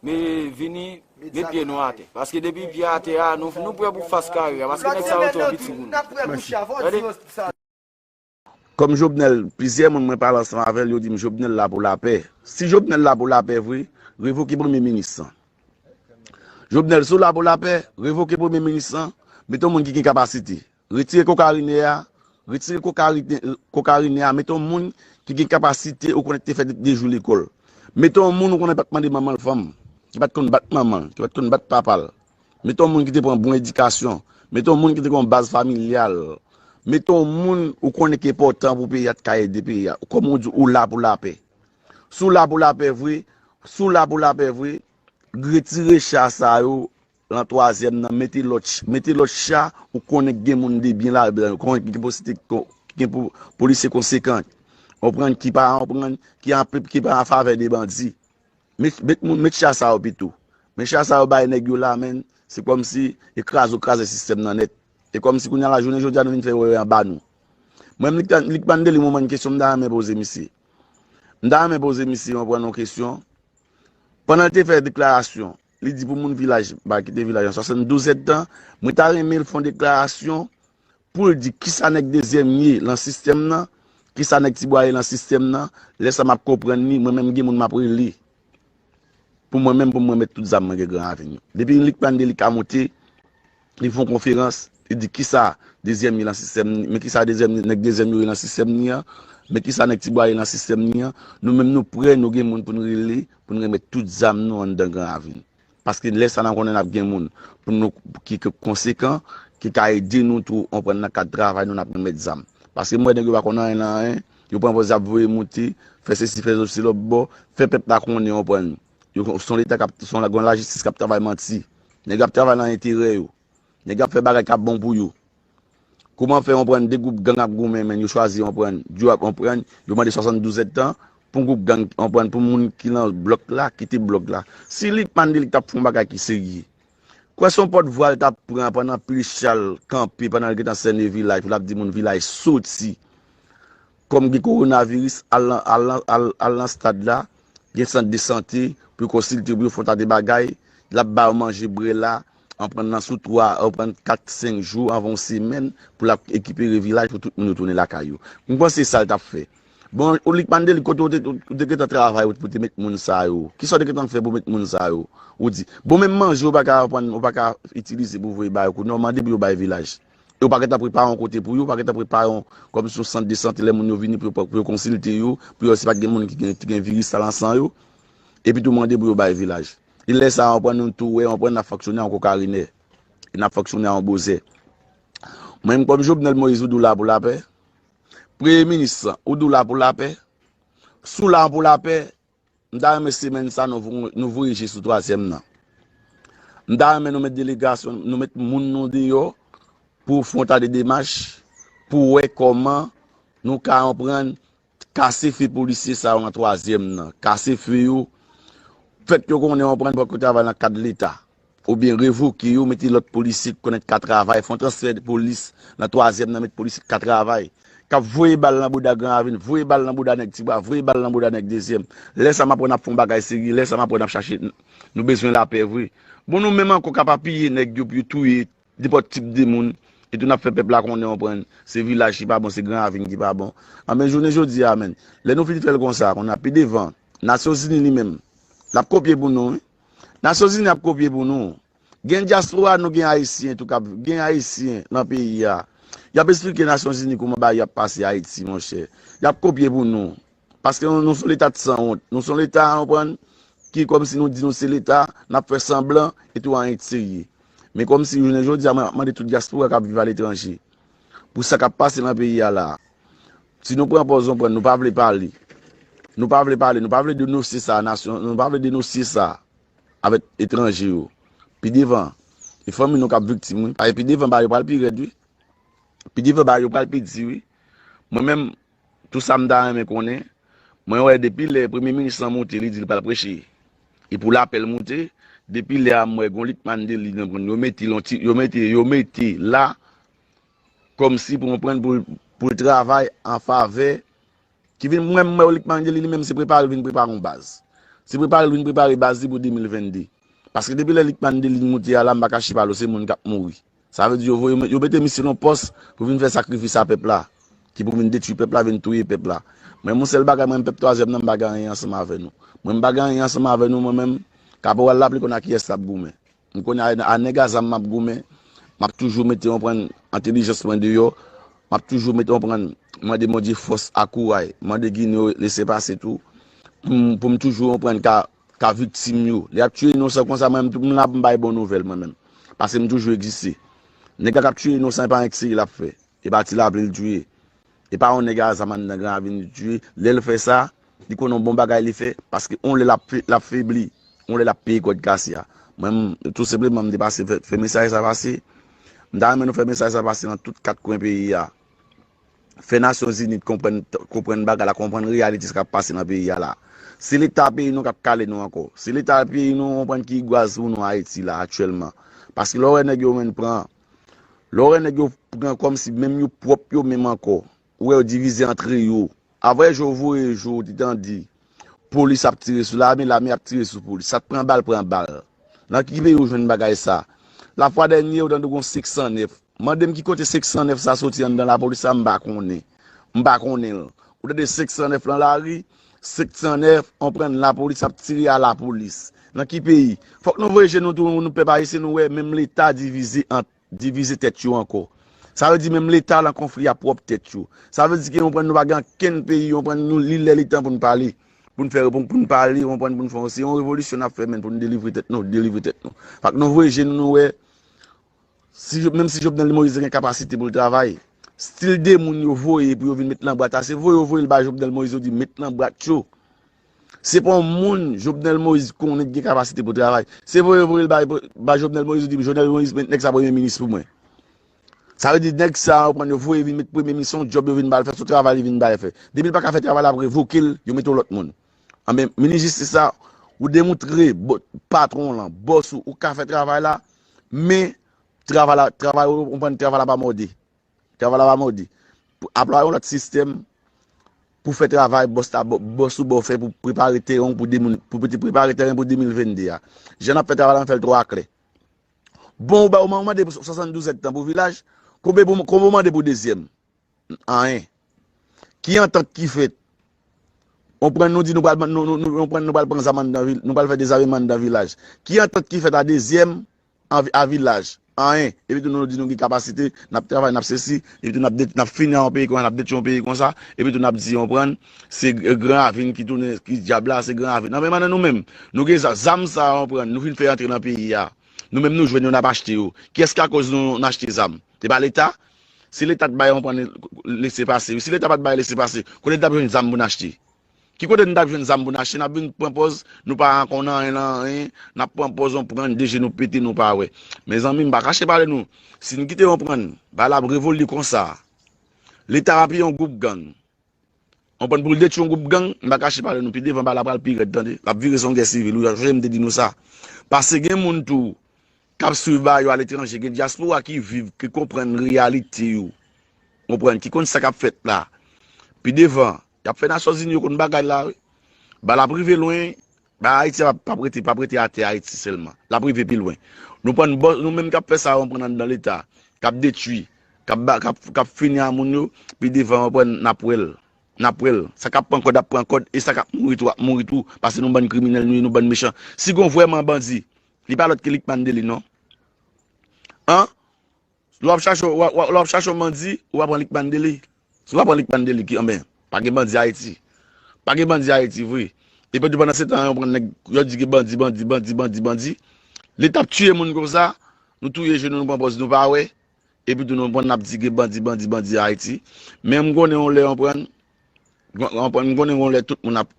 men vini met pye nou atè. Paske depi pye atè a, nou, nou prè pou fas kare a, paske nèg sa yo twò piti pou nou. Tande. Kòm Jovenel, plizyè moun mwen pale ansanm avè l, yo di m Jovenel la pou lapè. Si Jovenel la pou lapè vre, revoke premye minis lan. Jovenel, si w la pou lapè, revoke premye minis lan, mete yon moun ki gen kapasite. Retire kokarinè a, retire kokarinè a, mete yon moun ki gen kapasite ou konnen ki te fè de jou lekòl. Mete yon moun ou konnen pa t mande manman l fanm, ki pa t konn bat manman l, ki pa t konn bat papa l. Mete yon moun ki te pran bon edikasyon. Mete yon moun ki te gen yon baz familyal. Mete yon moun ou konnen ki enpòtan pou peyi a, t ka ede peyi a. Kòm ou di, ou la pou lapè. Si w la pou lapè vre, si w la pou lapè vre, retire cha sa yo lan twazyèm nan, mete lòt, mete lòt cha ou konnen ki gen moun de byen ladan yo, konnen ki gen posite, ki gen polisye konsekan, konprann, ki pa konprann, ki an favè de bandi. Met, met, moun, met cha sa yo pito. Men cha sa yo bay nèg yo la, menn, se kòmsi e kraze w kraze sistèm nan nèt. E kòmsi kounye a la, jounen jodi a, nou vin fè wè anba nou. Mwen menm, Lik Bandelli, mwen, mwen, kesyon m ta renmen poze misye. M ta renmen poze misye, mwen pran yon kesyon. Pandan l te fè deklarasyon, li di pou moun vilaj, ba kite vilaj an swasanndouz èdtan, mwen ta renmen l fè yon deklarasyon pou l di kisa nèg dezyèm ye lan sistèm nan, kisa nèg Tibwa ye lan sistèm nan, lè sa m ap konprann li, mwen menm gen moun m ap rele. Pou mwen menm, pou mwen met tout zam mwen gen Gran Ravin yo. Depi Lik Bandelli ka monte, li fè yon konferans, li di kisa dezyèm ye lan sistèm ni, men kisa dezyèm, nèg dezyèm yo ye lan sistèm ni an, men kisa nèg Tibwa ye lan sistèm ni an, nou menm nou prè, nou gen moun pou n rele, pou n remet tout zam nou anndan Gran Ravin. Paske lè sa n ap konnen n ap gen moun pou nou ki konsekan, ki ka ede nou tou, konprann, nan kad travay nou, n ap remet zam. Paske m wè nèg yo pa konn anyen nan anyen, yo pran pòz y ap voye moute, fè sesi, fè sesi lòt bò, fè pèp la konnen, konprann. Yo se yon leta k ap, se yon lajistis k ap travay manti. Nèg yo ap travay nan enterè yo. Nèg yo ap fè bagay k ap bon pou yo. Kòman fè, konprann, de gwoup gang ap goumen, men yo chwazi, konprann, yo ap, konprann, yo mande swasanndouz èdtan pou gwoup gang, konprann, pou moun ki lan blòk la kite blòk la. Si Lik Bandelli t ap fè yon bagay ki serye, kwè se yon pòtvwa l t ap pran pandan Pil Chal kanpe, pandan l gentan sène vilaj, pou l ap di moun vilaj soti. Kòm gen kowonaviris, al, al, al, al nan stad la, gen sant de sante, pou yo konsilte, pou yo fè yon ta de bagay, l ap ba yo manje, bwè la, anprann nan sou twa, anprann kat, senk jou, anvan yon semèn, pou l ap ekipere vilaj, pou tout moun yo tounen lakay yo. M panse se sa l t ap fè. Bon, Lik Bandelli, kote w te, ou te gentan travay pou te met moun sa yo? Kisa w te gentan fè pou met moun sa yo? Ou di, bon, menm manje, ou pa ka pran, ou pa ka itilize pou voye ba yo, kounye a w mande pou yo bay vilaj. E w pa gentan prepare yon kote pou yo, w pa gentan prepare yon, kòmsi yon sant de sante, lè moun yo vini pou yo, pou yo konsilte yo, pou yo, si pa t gen moun ki gen, ki gen viris sa lan san yo, epi tou mande pou yo bay vilaj. E lè sa a, w pran nou tou wè, w pran n ap fonksyone a yon kokarinè, e n ap fonksyone a yon bozè. Mwen menm kòm Jovenel Moïse, ou di w la pou lapè, premye minis lan, ou di w la pou lapè, si w la pou lapè, m ta renmen semèn sa nou, nou voye je sou twazyèm nan. M ta renmen nou met delegasyon, nou met moun nou deyò pou fè yon ta de demach, pou wè kòman nou ka anprann kase fe polisye sa yo nan twazyèm nan. Kase fe yo, fèt yo konnen anprann pou yo travay nan kad leta. Oubyen revoke yo, mete lòt polisye ki konnen ka travay, fè yon transfè de polis nan twazyèm nan, met polisye ki ka travay. K ap voye bal nan bouda Gran Ravin, voye bal nan bouda nèg Tibwa, voye bal nan bouda nèg dezyèm. Lè sa m ap wè n ap fè yon bagay serye, lè sa m ap wè n ap chache, nou bezwen lapè vre. Bon, nou menm ankò k ap apiye nèg yo pou yo touye nenpòt tip de moun, e tou n ap fè pèp la konnen, konprann, se vilaj ki pa bon, se Gran Ravin ki pa bon. Anben, jounen jodi a, menn, lè nou fin fè l konsa, kounye a pi devan, Nasyonzini li menm, l ap kopye pou nou, wi. Nasyonzini ap kopye pou nou. Gen dyaspora, nou gen Ayisyen tou k ap, gen Ayisyen nan peyi a. Y ap esplike Nasyonzini kòman bagay yo ap pase Ayiti, monchè. Y ap kopye pou nou. Paske nou, nou se yon leta de sanwont. Nou se yon leta, konprann, ki kòmsi nou di nou se leta, n ap fè sanblan, e tou anyen ki serye. Men kòmsi jounen jodi a, mwen ap mande tout dyaspora k ap viv aletranje, pou sa k ap pase nan peyi a la a. Si nou pran pòz, konprann, nou pa vle pale. Nou pa vle pale, nou pa vle denosye sa, nasyon, nou pa vle denosye sa avèk etranje yo. Pi devan, e fanmi nou k ap viktim, wi. Paske pi devan, bagay yo pral pi rèd, wi. Pi devan, bagay yo pral pi di, wi. Mwen menm, tou sa m ta renmen konnen, mwen wè depi lè premye minis lan moute, li di l pral preche. E pou lapè l moute, depi lè a m wè gon Lik Bandelli nan pran, yo mete l yon ti, yo mete, yo mete la, kòmsi pou konprann pou, pou l travay an favè Ki vin, mwen, mwen, Lucmane Dely, li menm, se prepare l vin prepare yon baz. Se prepare l vin prepare baz li pou de mil vennde. Paske depi lè Lucmane Dely moute a la, m pa kache pa l, se moun k ap mouri. Sa vle di yo voye, yo mete misye nan pòs pou vin fè sakrifis a pèp la. Ki pou vin detwi pèp la, vin touye pèp la. Mwen, yon sèl bagay, mwen, pèp Twazyèm nan, m pa gen anyen ansanm avè nou. Mwen, m pa gen anyen ansanm avè nou, mwen menm, kaporal la, pou l konn a kiyès l ap goumen. M konnen a, a nèg a zam m ap goumen, m ap toujou mete, w konprann, entèlijans mwen deyò, m ap toujou mete, w konprann, mande Bondye fòs ak kouraj, mande Ginen yo lese pase tou, pou m, pou m toujou, w konprann, ka, ka viktim yo. Lè y ap tiye inosan konsa, mwen menm, tou m la pou m bay bon nouvèl, mwen menm. Paske m toujou egziste. Nèg la k ap tiye inosan, e pa yon tiye l ap fè. E pa ti lapli l tiye. E pa yon nèg a zam anndan Gran Ravin li tiye. Lè l fè sa, li konnen yon bon bagay li fè, paske yon lè l ap fe-, l ap febli, yon lè l ap peye kòd kase a. Mwen, m, tou senpleman, m te pase fè, fè mesaj sa pase. M ta renmen nou fè mesaj sa pase nan tout kat kwen peyi a. Fè Nasyonzini konprann, konprann bagay la, konprann reyalite sa k ap pase nan peyi a la. Se Leta peyi nou k ap kale nou ankò. Se Leta peyi nou, konprann ki gwaz pou nou Ayiti la aktyèlman. Paske lè w wè nèg yo menm pran, lè w wè nèg yo pran kòmsi menm yo pwòp yo menm ankò. Ou wè yo divize antre yo. Avè Jovenel Joe te tande polis ap tire sou lame, lame ap tire sou polis. Sa k pran bal, pran bal. Nan ki peyi ou jwenn bagay sa? Lafwa dènye, ou tande gon senk san nèf. Mande m ki kote senk san nèf sa soti anndan lapolis la, m pa konnen. M pa konnen l. Ou tande senk san nèf lan lari, senk san nèf, w konprann, lapolis ap tire a lapolis. Nan ki peyi? Fòk nou voye je nou tou, nou pèp ayisyen, nou wè menm Leta divize ant divize tèt yo ankò. Sa vle di menm Leta lan konfli a pwòp tèt yo. Sa vle di ke, w konprann, nou pa gen ankenn peyi, w konprann, nou li lè li tan pou n pale. Pou n fè, pou, pou n pale, w konprann, pou n fè yon, se yon revolisyon n ap fè, men, pou n delivre tèt nou, delivre tèt nou. Fòk nou voye je nou, nou wè, si, Jo- menm si Jovenel Moïse gen kapasite pou l travay, stil de moun yo voye pou yo vin met lan bwat la, se voye yo voye l ba Jovenel Moïse, yo di met lan bwat yo. Se pa yon moun Jovenel Moïse konnen ki gen kapasite pou travay. Se voye voye l bay, bay Jovenel Moïse, ou di, "Jovenel Moïse, met nèg sa premye minis pou mwen." Sa vle di, nèg sa, w konprann, yo voye vin met premye minis, se yon djòb yo vin ba l fè, se yon travay li vin ba l fè. Depi l pa ka fè travay la, revoke l, yo mete yon lòt moun. Anben, minis jistis la, ou demontre, bo- patwon lan, bòs ou, ou ka fè travay la, men travay la, travay, w konprann, travay la pa mòde. Travay la pa mòde. Pou aplwa yon lòt sistèm pou fè travay bòs la, bò- bòs ou ba w fè pou prepare teren pou de mil, pou te prepare teren pou de mil vennde a. Jan n ap fè travay la, n fè l twò aklè. Bon, ou ba, ou mande pou swasanndouz èdtan pou vilaj, konbyen pou, konbyen ou mande pou dezyèm? Anyen. Ki antant ki fèt? Ou konprann, nou di nou pral, nou, nou, nou, ou konprann, nou pral pran zam anndan vil, nou pral fè dezameman anndan vilaj. Ki antant ki fèt a dezyèm an vi- a vilaj? Anyen. Epi tou nou di nou gen kapasite, n ap travay, n ap sesi, epi tou n ap det- n ap fini a yon peyi konsa, n ap detwi yon peyi konsa, epi tou n ap di, w konprann, se Gran Ravin ki tounen, ki dyab la, se Gran Ravin. Nan menm nan nou menm, nou gen za- zam sa, w konprann, nou fin fè antre nan peyi a. Nou menm nou jwenn yo, n ap achte yo. Kiyès ki akoz nou, n achte zam? Se pa Leta? Se Leta t bay, w konprann, lese pase. Si Leta pa t bay lese pase, kote n t ap jwenn zam pou n achte? Ki kote n t ap jwenn zam pou n achte? N ap vin pran pòz, nou pa konn anyen nan anyen, n ap pran pòz, w konprann, de je nou pete, nou pa wè. Mezanmi, m pa kache pale nou. Si n kite, w konprann, bagay la ap revole konsa. Leta va peye yon gwoup gang. W konprann, pou l detwi yon gwoup gang, m pa kache pale nou, pi devan bagay la pral pi rèd, tande. L ap vire se yon gè sivil, wi, sonje m te di nou sa. Paske gen moun tou k ap swiv bagay yo aletranje, gen dyaspora ki viv, ki konprann reyalite yo. W konprann, ki konn sa k ap fèt la. Pi devan, y ap fè Nasyonzini yo konn bagay la, wi. Bagay la ap rive lwen, bagay Ayiti a p ap rete, p ap rete atè Ayiti sèlman. L ap rive pi lwen. Nou pran bò, nou menm k ap fè sa, w konprann, anndan Leta, k ap detwi, k ap ba- k ap, k ap fini a moun yo, pi devan, w konprann, n ap wè l. N ap wè l. Sa k ap pran kòd ap pran kòd, e sa k ap mouri tou ap mouri tou, paske nou bann kriminèl nou ye, nou bann mechan. Si gon vrèman bandi, li pa lòt ke Lucmane Dely, non. An? Lè w ap chache, w ap, w ap, lè w ap chache yon bandi, ou pa pran Lucmane Dely. Si w pa pran Lucmane Dely, ki, anben, pa gen bandi Ayiti. Pa gen bandi Ayiti vre. Epi pandan se tan, yo pran nèg, yo di gen bandi, bandi, bandi, bandi, bandi. Leta ap tiye moun konsa, nou touye je nou, nou pran pòz nou pa wè. Epi tou nou pran, n ap di gen bandi, bandi, bandi Ayiti. Men m konnen yon lè, w konprann, w konprann, m konnen yon lè tout moun ap,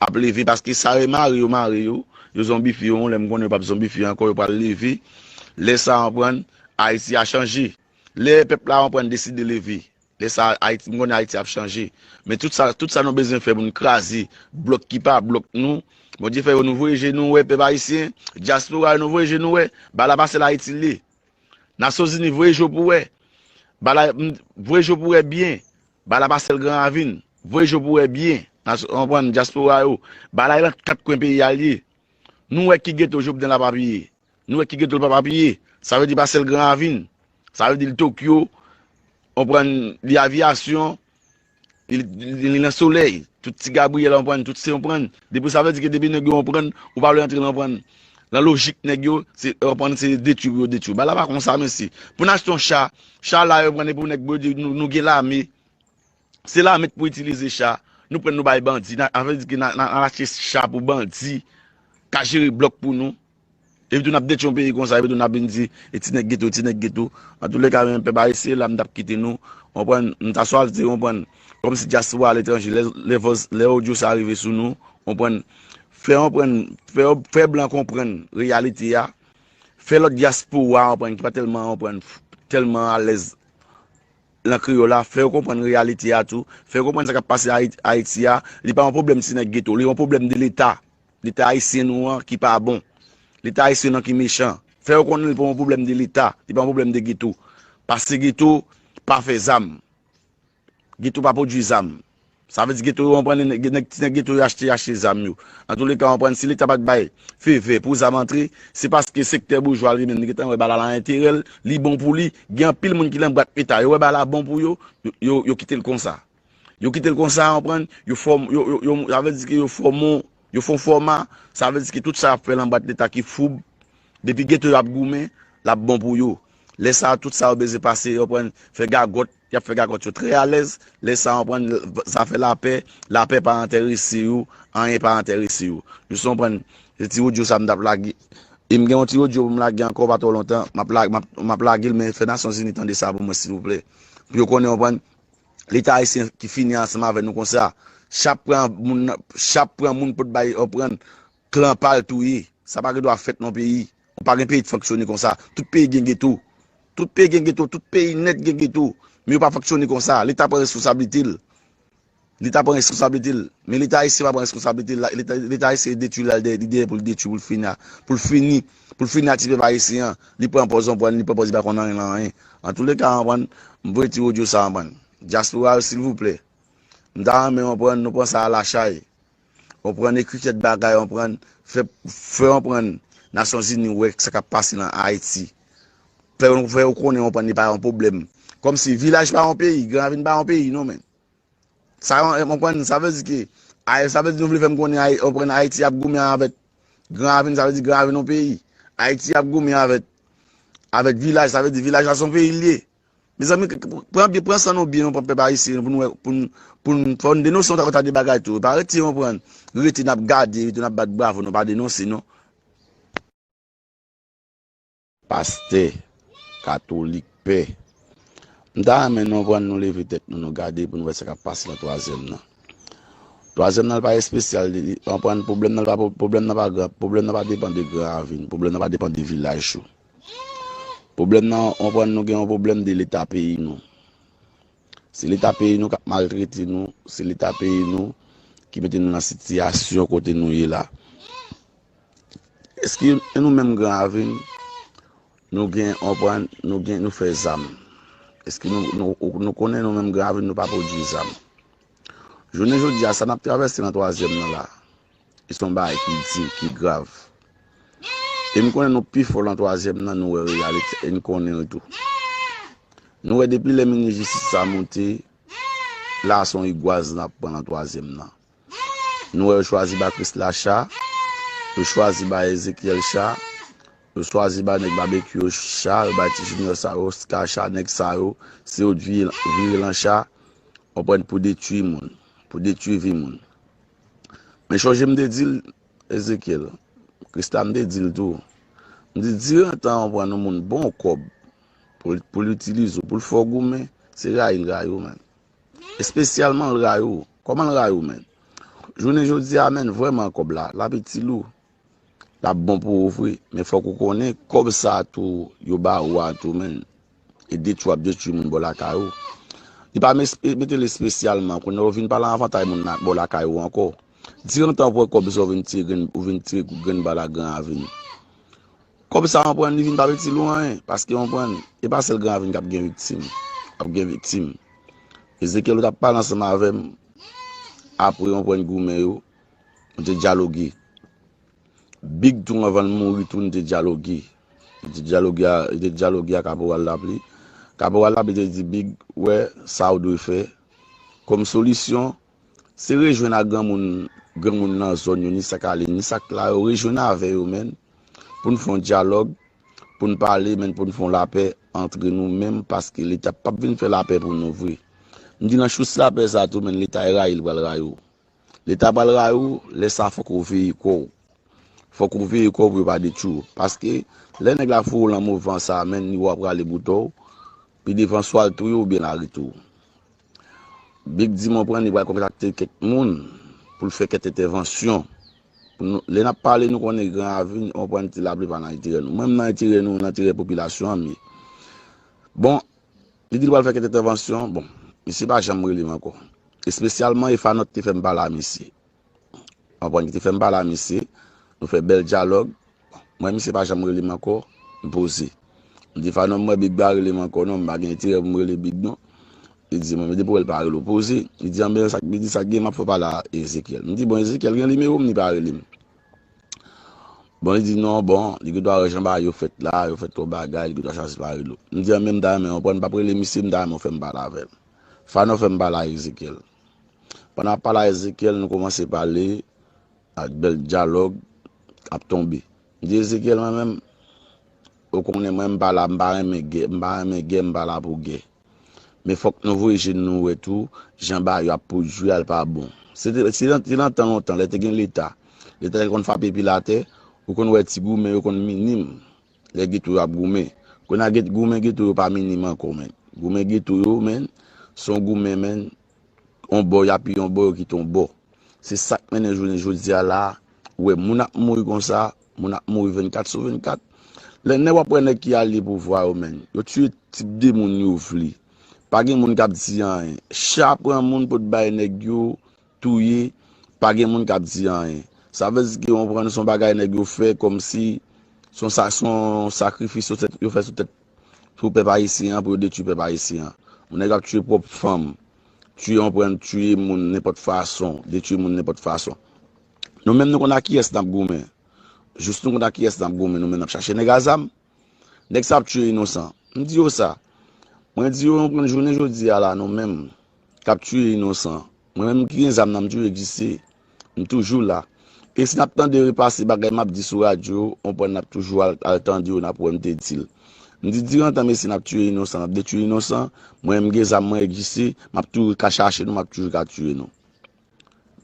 ap leve, paske sa yo mare yo, mare yo, yo zonbifye yo, yon lè m konnen yo p ap zonbifye ankò, yo pral leve. Lè sa, w konprann, Ayiti a chanje. Lè pèp la, w konprann, deside leve. Lè sa, Ayiti, m konnen Ayiti ap chanje. Men tout sa, tout sa nou bezwen fè pou n kraze blòk ki pa blòk nou. Bondye fè yo, nou voye je nou, wè, pèp ayisyen, dyaspora yo, nou voye je nou, wè. Bagay la pa sèl Ayiti l ye. Nasyonzini, voye je w pou wè. Bagay la, m, voye je w pou wè byen. Bagay la pa sèl Gran Ravin. Voye je w pou wè byen. Nas- w konprann, dyaspora yo. Bagay la nan kat kwen peyi a l ye. Nou wè ki geto Jovenel ap apiye. Nou wè ki geto l p ap apiye. Sa vle di pa sèl Gran Ravin. Sa vle di l Tokyo, w konprann, li Avyasyon, li, li, li nan Solèy. Tout Ti Gabriyèl, w konprann, tout se, w konprann. Depi sa vle di ke depi nèg yo, w konprann, ou pa vle antre nan, w konprann, nan lojik nèg yo, se, w konprann, se detwi pou yo detwi. Bagay la pa konsa, mesye. Pou n achte yon cha, cha la, yo pran pou nèg, yo di, nou, nou gen lame. Se lame pou itilize cha. Nou pran nou bay bandi. Sa vle di ke n a, n a, n a achte cha pou bandi ka jere blòk pou nou. Epi tou n ap detwi yon peyi konsa, epi tou n ap vin di, e ti nèg geto, ti nèg geto. Antouleka, men pèp ayisyen la, m t ap kite nou. W konprann, m ta chwazi, w konprann, kòmsi dyaspora aletranje, lè, lè vòz, lè odyo sa rive sou nou, w konprann, fè, w konprann, fè, fè blan konprann reyalite a, fè lòt dyaspora, w konprann, ki pa tèlman, w konprann, tèlman alèz nan kreyòl la, fè yo konprann reyalite a tou, fè yo konprann sa k ap pase Ayiti, Ayiti a, li pa yon pwoblèm ti nèg geto, li yon pwoblèm de Leta. Leta ayisyen nou an ki pa bon. Leta ayisyen nou an ki mechan. Fè yo konnen li pa yon pwoblèm de Leta, li pa yon pwoblèm de geto. Paske geto pa fè zam. Geto pa pwodui zam. Sa vle di geto yo, w konprann, nèg, nèg, ti nèg geto yo achte, achte zam yo. Antouleka, w konprann, si Leta pa t bay fevè pou zam antre, se paske sektè boujwa li menm, li gentan wè bagay la enterè l, li bon pou li. Gen anpil moun ki nan bwat Leta, yo wè bagay la bon pou yo, yo, yo, yo kite l konsa. Yo kite l konsa, w konprann, yo fòm, yo, yo, yo, sa vle di ke yo fòm, yo fè yon fòma, sa vle di ke tout sa y ap fè nan bwat Leta ki foub, depi geto y ap goumen, l ap bon pou yo. Lè sa a, tout sa yo bezwen pase, yo pran, fè gagòt, y ap fè gagòt yo trè alèz. Lè sa a, w konprann, zafè lapè, lapè pa enterese yo, anyen pa enterese yo. Jis w konprann, se ti odyo sa m t ap lage. E m gen yon ti odyo pou m lage ankò pa twò lontan. M ap la-, m ap, m ap lage l, men fè Nasyonzini tande sa pou mwen, silvouplè. Pou yo konnen, w konprann, Leta ayisyen ki fini ansanm avè nou konsa. Cha ap pran moun, cha ap pran moun pou t bay, w konprann, klan pa l touye. Sa pa gen dwa fèt nan peyi. Ou pa gen peyi ki fonksyone konsa. Tout peyi gen geto. Tout peyi gen geto. Tout peyi nèt gen geto. Men yo pa fonksyone konsa. Leta pran responsablite l. Leta pran responsablite l. Men Leta ayisyen pa pran responsablite l. Leta, Leta ayisyen detwi l al dèyè, li dèyè pou l detwi, pou l fini a, pou l fini, pou l fini a ti pèp ayisyen an. Li pran pòz, w konprann, li pran pòz, li pa konn anyen nan anyen. Antouleka, w konprann, m voye ti odyo sa, w konprann. Dyaspora yo, silvouplè. M ta renmen, w konprann, nou pran sa a lachay. W konprann, ekri kèk bagay, w konprann, fè, fè, w konprann, Nasyonzini wè sa k ap pase nan Ayiti. Fè, fè yo konnen, w konprann, li pa yon pwoblèm. Kòmsi vilaj pa yon peyi, Gran Ravin pa yon peyi, non, men. Sa, w konprann, sa vle di ke, Ay-, sa vle di nou vle fè m konnen, Ay-, w konprann, Ayiti ap goumen avèk Gran Ravin, sa vle di Gran Ravin yon peyi. Ayiti ap goumen avèk, avèk vilaj, sa vle di vilaj la se yon peyi l ye. Mezanmi, k-, k-, pran byen, pran san nou byen, nou pran pèp ayisyen, pou nou wè, pou n, pou n, fò n denonse yon ta, yon ta de bagay tou. Pa rete, w konprann, rete n ap gade, rete n ap bat bravo, nou pa denonse, non. Pastè, katolik, pè. M ta renmen nou pran nou leve tèt nou, nou gade pou nou wè sa k ap pase nan twazyèm nan. Twazyèm nan l pa espesyal, li, li, w konprann, pwoblèm nan l pa, pwoblèm nan pa gran, pwoblèm nan pa depann de Gran Ravin, pwoblèm nan pa depann de vilaj ou. Pwoblèm nan, w konprann, nou gen yon pwoblèm de leta peyi nou. Se leta peyi nou k ap maltrete nou, se leta peyi nou ki mete nou nan sitiyasyon kote nou ye la. Èske nou menm Gran Ravin, nou gen, w konprann, nou gen, nou fè zam? Èske nou, nou, nou konnen nou menm Gran Ravin, nou pa pwodui zam? Jounen jodi a, sa n ap travèse nan twazyèm nan la, e se yon bagay ki di, ki grav. E m konnen nou pi fò nan twazyèm nan, nou wè reyalite, e n konnen l tou. Nou wè depi lè minis jistis sa monte, la se yon rigwaz n ap pran nan twazyèm nan. Nou wè yo chwazi ba Krisla cha, yo chwazi ba Ezekyèl cha, yo chwazi ba nèg Babekyou yo cha, yo bay ti Junior sa yo, Oscar cha, nèg sa yo, se yo t vire, vire lan cha, w konprann, pou detwi moun, pou detwi vi moun. Men chonje m te di l, Ezekyèl, Krisla m te di l tou. M di, diran tan w pran yon moun bon kòb pou l, pou l itilize w, pou l fè w goumen, se rayi l rayi w, menn. Espesyalman l rayi w. Kòman l rayi w, menn? Jounen jodi a, menn, vrèman kòb la, l ap itil ou. L ap bon pou ou vre. Men fòk ou konnen, kòb sa a tou, yo ba ou a tou, menn. E detwi w ap detwi moun bò lakay ou. Li pa mes-, mete l espesyalman. Kounye a ou vin pa lan avantay moun la, bò lakay ou ankò. Diran tan ou pran kòb sa, ou vin tire grenn, ou vin tire grenn bal ak Gran Ravin. Kòb sa w konprann, li vin pa itil ou anyen, paske w konprann, e pa sèl Gran Ravin k ap gen viktim. K ap gen viktim. Ezekyèl, ou t ap pale ansanm avè m, apre, w konprann, goumen yo, nou te dyaloge. Big tou, anvan l mouri tou, nou te dyaloge. Nou te dyaloge a, nou te dyaloge a Kaporal Lapli. Kaporal Lapli te di Big, wè, sa w dwe fè kòm solisyon, se rejwenn ak granmoun, granmoun nan zòn yo, ni sa k ale, ni sa k la yo, rejwenn avè yo, menn, pou n fè yon dyalòg, pou n pale, menn, pou n fè yon lapè antre nou menm, paske Leta p ap vin fè lapè pou nou vre. M di nan chous lapè sa tou, menn, Leta rayi l pral rayi w. Leta pral rayi w, lè sa fòk ou veye kò w. Fòk ou veye kò w pou yo pa detwi w. Paske lè nèg la foure w lan movan sa, menn, li wè w ap rale boutò w, pi devan swa l touye w oubyen l arete w. Big di m, w konprann, li pral kontakte kèk moun pou l fè kèk entèvansyon. Pou nou, lè n ap pale, nou konnen Gran Ravin, w konprann, Ti Lapli pa nan enterè nou. Mwen, m nan enterè nou, nan enterè popilasyon an, m ye. Bon, li di l pral fè kèk entèvansyon, bon, misye pa janm rele m ankò. Espesyalman, Efanòt te fè m pale a misye. W konprann, ki te fè m pale a misye, nou fè bèl dyalòg. Mwen, misye pa janm rele m ankò, m poze. M di Fanò, m wè Big pa rele m ankò non, m pa gen enterè pou m rele Big non. Li di mwen, men depi w wè l pa rele w, poze. Li di, anben, sa, li di, sa k gen, m ap fè w pale a Ezekyèl. M di, bon, Ezekyèl gen nimewo m, li pa rele m. Bon, li di, non, bon, li gen dwa wè jan bagay yo fèt la, yo fè twòp bagay, li gen dwa chwazi pa rele w. M di, anben, m ta renmen w konprann, m p ap rele misye, m ta renmen w fè m pale avè l. Fanò fè m pale a Ezekyèl. Pandan n ap pale a Ezekyèl, nou kòmanse pale ak bèl dyalòg ap tonbe. M di, Ezekyèl, mwen menm, ou konnen mwen, m pa la, m pa renmen gè, m pa renmen gè, m pa la pou gè. Men fòk nou voye je nou wè tou, jan bagay yo ap pwodui a, l pa bon. Se te, se nan, se nan tan lontan, lè te gen Leta. Leta te konn frape pil atè, ou konn wè ti goumen yo konn minim. Lè geto yo ap goumen. Kounye a, get-, goumen geto yo pa minim ankò, menn. Goumen geto yo, menn, se yon goumen, menn, yon bò, y apiye yon bò, yo kite yon bò. Se sa k mennen jounen jodi a la, ou wè moun ap mouri konsa, moun ap mouri vennkat sou vennkat. Lè nèg w ap wè nèg ki ale pouvwa yo, menn, yo tiye tip de moun yo vle. Pa gen moun k ap di anyen. Cha pran moun pou t bay nèg yo touye, pa gen moun k ap di anyen. Sa vle di ke, w konprann, se yon bagay nèg yo fè kòmsi se yon sa-, se yon sakrifis yo tèt, yo fè sou tèt, pou pèp ayisyen an, pou yo detwi pèp ayisyen an. Yon nèg ap tiye pwòp fanm, tiye, w konprann, tiye moun nenpòt fason, detwi moun nenpòt fason. Nou menm, nou konn ak kiyès n ap goumen. Jis nou konn ak kiyès n ap goumen, nou menm n ap chache nèg a zam. Nèg sa ap tiye inosan. M di yo sa. Mwen di yo, mwen jounen jodi a la, nou menm k ap tiye inosan. Mwen menm ki gen zam nan, m toujou egziste. M toujou la. E si n ap tande repase bagay m ap di sou radyo, w konprann, n ap toujou al, al tande yo, n ap wè m te di l. M di, diran tan mesye n ap tiye inosan, n ap detwi inosan, mwen menm gen zam, mwen egziste, m ap toujou ka chache nou, m ap toujou ka tiye nou.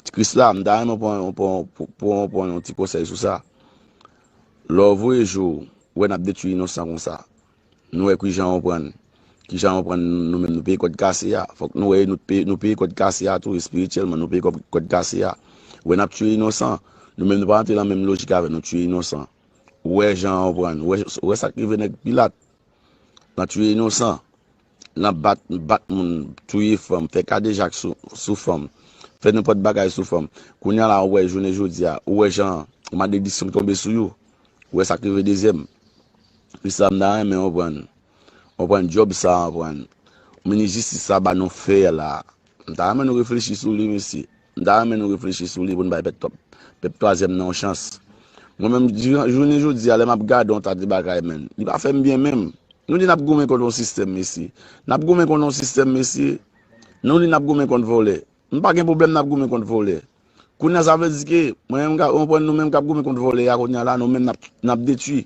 Krisla, m ta renmen pran, pran, pran, pran yon ti konsèy sou sa. Lè w voye je w, wè n ap detwi inosan konsa. Nou wè kijan w pran, kijan w pran nou menm nou peye kòd kase a. Fòk nou wè nou peye, nou peye kòd kase a tou, espirityèlman, nou peye kòd, kòd kase a. Wè n ap tiye inosan. Nou menm nou pa rantre nan menm lojik avè nou tiye inosan. Wè jan w pran, wè, wè sa k rive nèg Pilat. Nan tiye inosan. Nan bat, bat moun, touye fanm, fè kadejak sou, sou fanm, fè nenpòt bagay sou fanm. Kounye a la, ou wè, jounen jodi a, ou wè jan maledisyon tonbe sou yo. Ou wè sa k rive dezyèm. Krisla, m ta renmen w pran, w pran djòb sa, w pran minis jistis sa ba nou fè la. M ta renmen nou reflechi sou li, mesye. M ta renmen nou reflechi sou li pou n bay pèp, pèp twazyèm nan yon chans. Mwen menm, jounen jodi a, lè m ap gade yon ta de bagay, menn, li pa fè m byen menm. Nou di n ap goumen kont yon sistèm, mesye. N ap goumen kont yon sistèm, mesye. Nou di n ap goumen kont vòlè. M pa gen pwoblèm n ap goumen kont vòlè. Kounye a, sa vle di ke mwen menm, ka, w konprann, nou menm k ap goumen kont vòlè a, kounye a la, nou menm n ap, n ap detwi.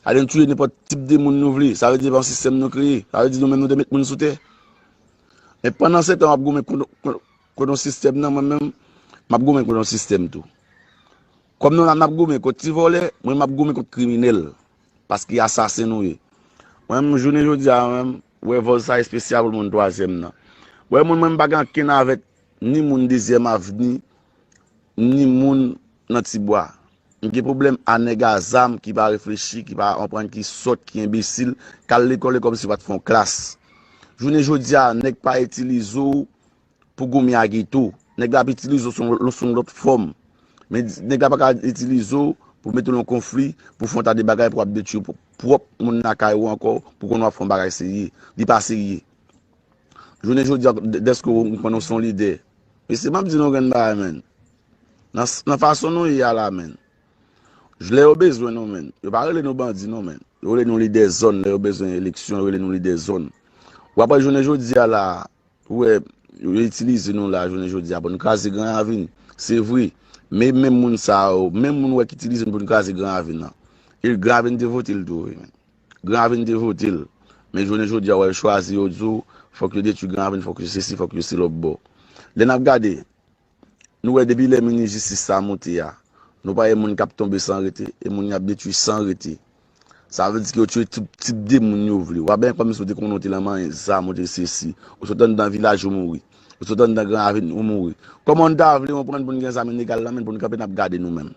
Sa vle di n touye nenpòt tip de moun nou vle. Sa vle di se pa yon sistèm nou kreye. Sa vle di nou menm nou te met moun sou tè. Men pandan se tan w ap goumen kont, kont, kont yon sistèm nan, mwen menm, m ap goumen kont yon sistèm tou. Kòm nou la, n ap goumen kont ti vòlè, mwen m ap goumen kont kriminèl. Paske asasen nou ye. Mwen menm, jounen jodi a, mwen menm, wè vòz sa espesyal pou moun twazyèm nan. Wè moun, mwen m pa gen ankenn avèk ni moun dezyèm avni, ni moun nan tibwa. M gen pwoblèm a nèg a zam ki pa reflechi, ki pa konprann, ki sòt, ki enbesil, k al lekòl e kòmsi yo pa t fè yon klas. Jounen jodi a, nèg pa itilize w pou goumen a geto. Nèg la ap itilize w sou, sou yon lòt fòm. Men nèg la pa ka itilize w pou mete w nan konfli, pou fè yon ta de bagay, pou ap detwi pwòp moun lakay ou ankò, pou konnen w ap fè yon bagay serye. Li pa serye. Jounen jodi a, dèske w konn w se yon lidè, Mesye, m ap di nou grenn bagay, menn. Nan, nan fason nou ye a la, menn. Lè yo bezwen nou, menn. Yo pa rele nou bandi, non, menn. Yo rele nou lidè zòn, lè yo bezwen eleksyon, yo rele nou lidè zòn. W ap wè jounen jodi a la, ou wè, yo itilize nou la, jounen jodi a, pou n kraze Gran Ravin. Se vre. Men menm moun sa yo, menm moun wè ki itilize nou pou n kraze Gran Ravin nan. E Gran Ravin te vote l tou, wi, menn. Gran Ravin te vote l. Men jounen jodi a, w wè, yo chwazi, yo di w, fòk yo detwi Gran Ravin, fòk yo sesi, fòk yo se lòt bò. Lè n ap gade, nou wè depi lè minis jistis sa monte a, nou pa wè moun k ap tonbe san rete, e moun y ap detwi san rete. Sa vle di ke yo tchwe tout tip de moun yo vle. W ap benyen kòmsi w te konnen w te lan manyen zam, w te sesi. Ou sot anndan vilaj, ou mouri. Ou sot anndan Gran Ravin, ou mouri. Kòman n ta vle w pran pou n gen zam ilegal la, menn, pou n kanpe n ap gade nou menm?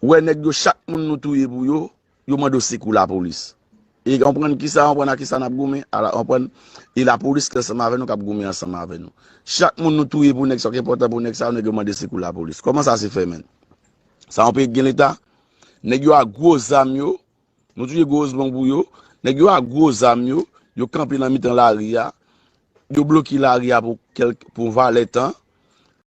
Ou wè nèg yo, chak moun nou touye pou yo, yo mande w sekou lapolis. E konprann kisa, konprann a kisa n ap goumen, a la, konprann, e lapolis ki ansanm avè nou, k ap goumen ansanm avè nou. Chak moun nou touye pou nèg sa, ki enpòtan pou nèg sa, nèg yo mande sekou lapolis. Kòman sa se fè, menn? Sa yon peyi ki gen leta? Nèg yo ak gwo zam yo, nou touye gwo zbon pou yo, nèg yo ak gwo zam yo, yo kanpe nan mitan lari a, yo bloke lari a pou kèlk, pou valè tan,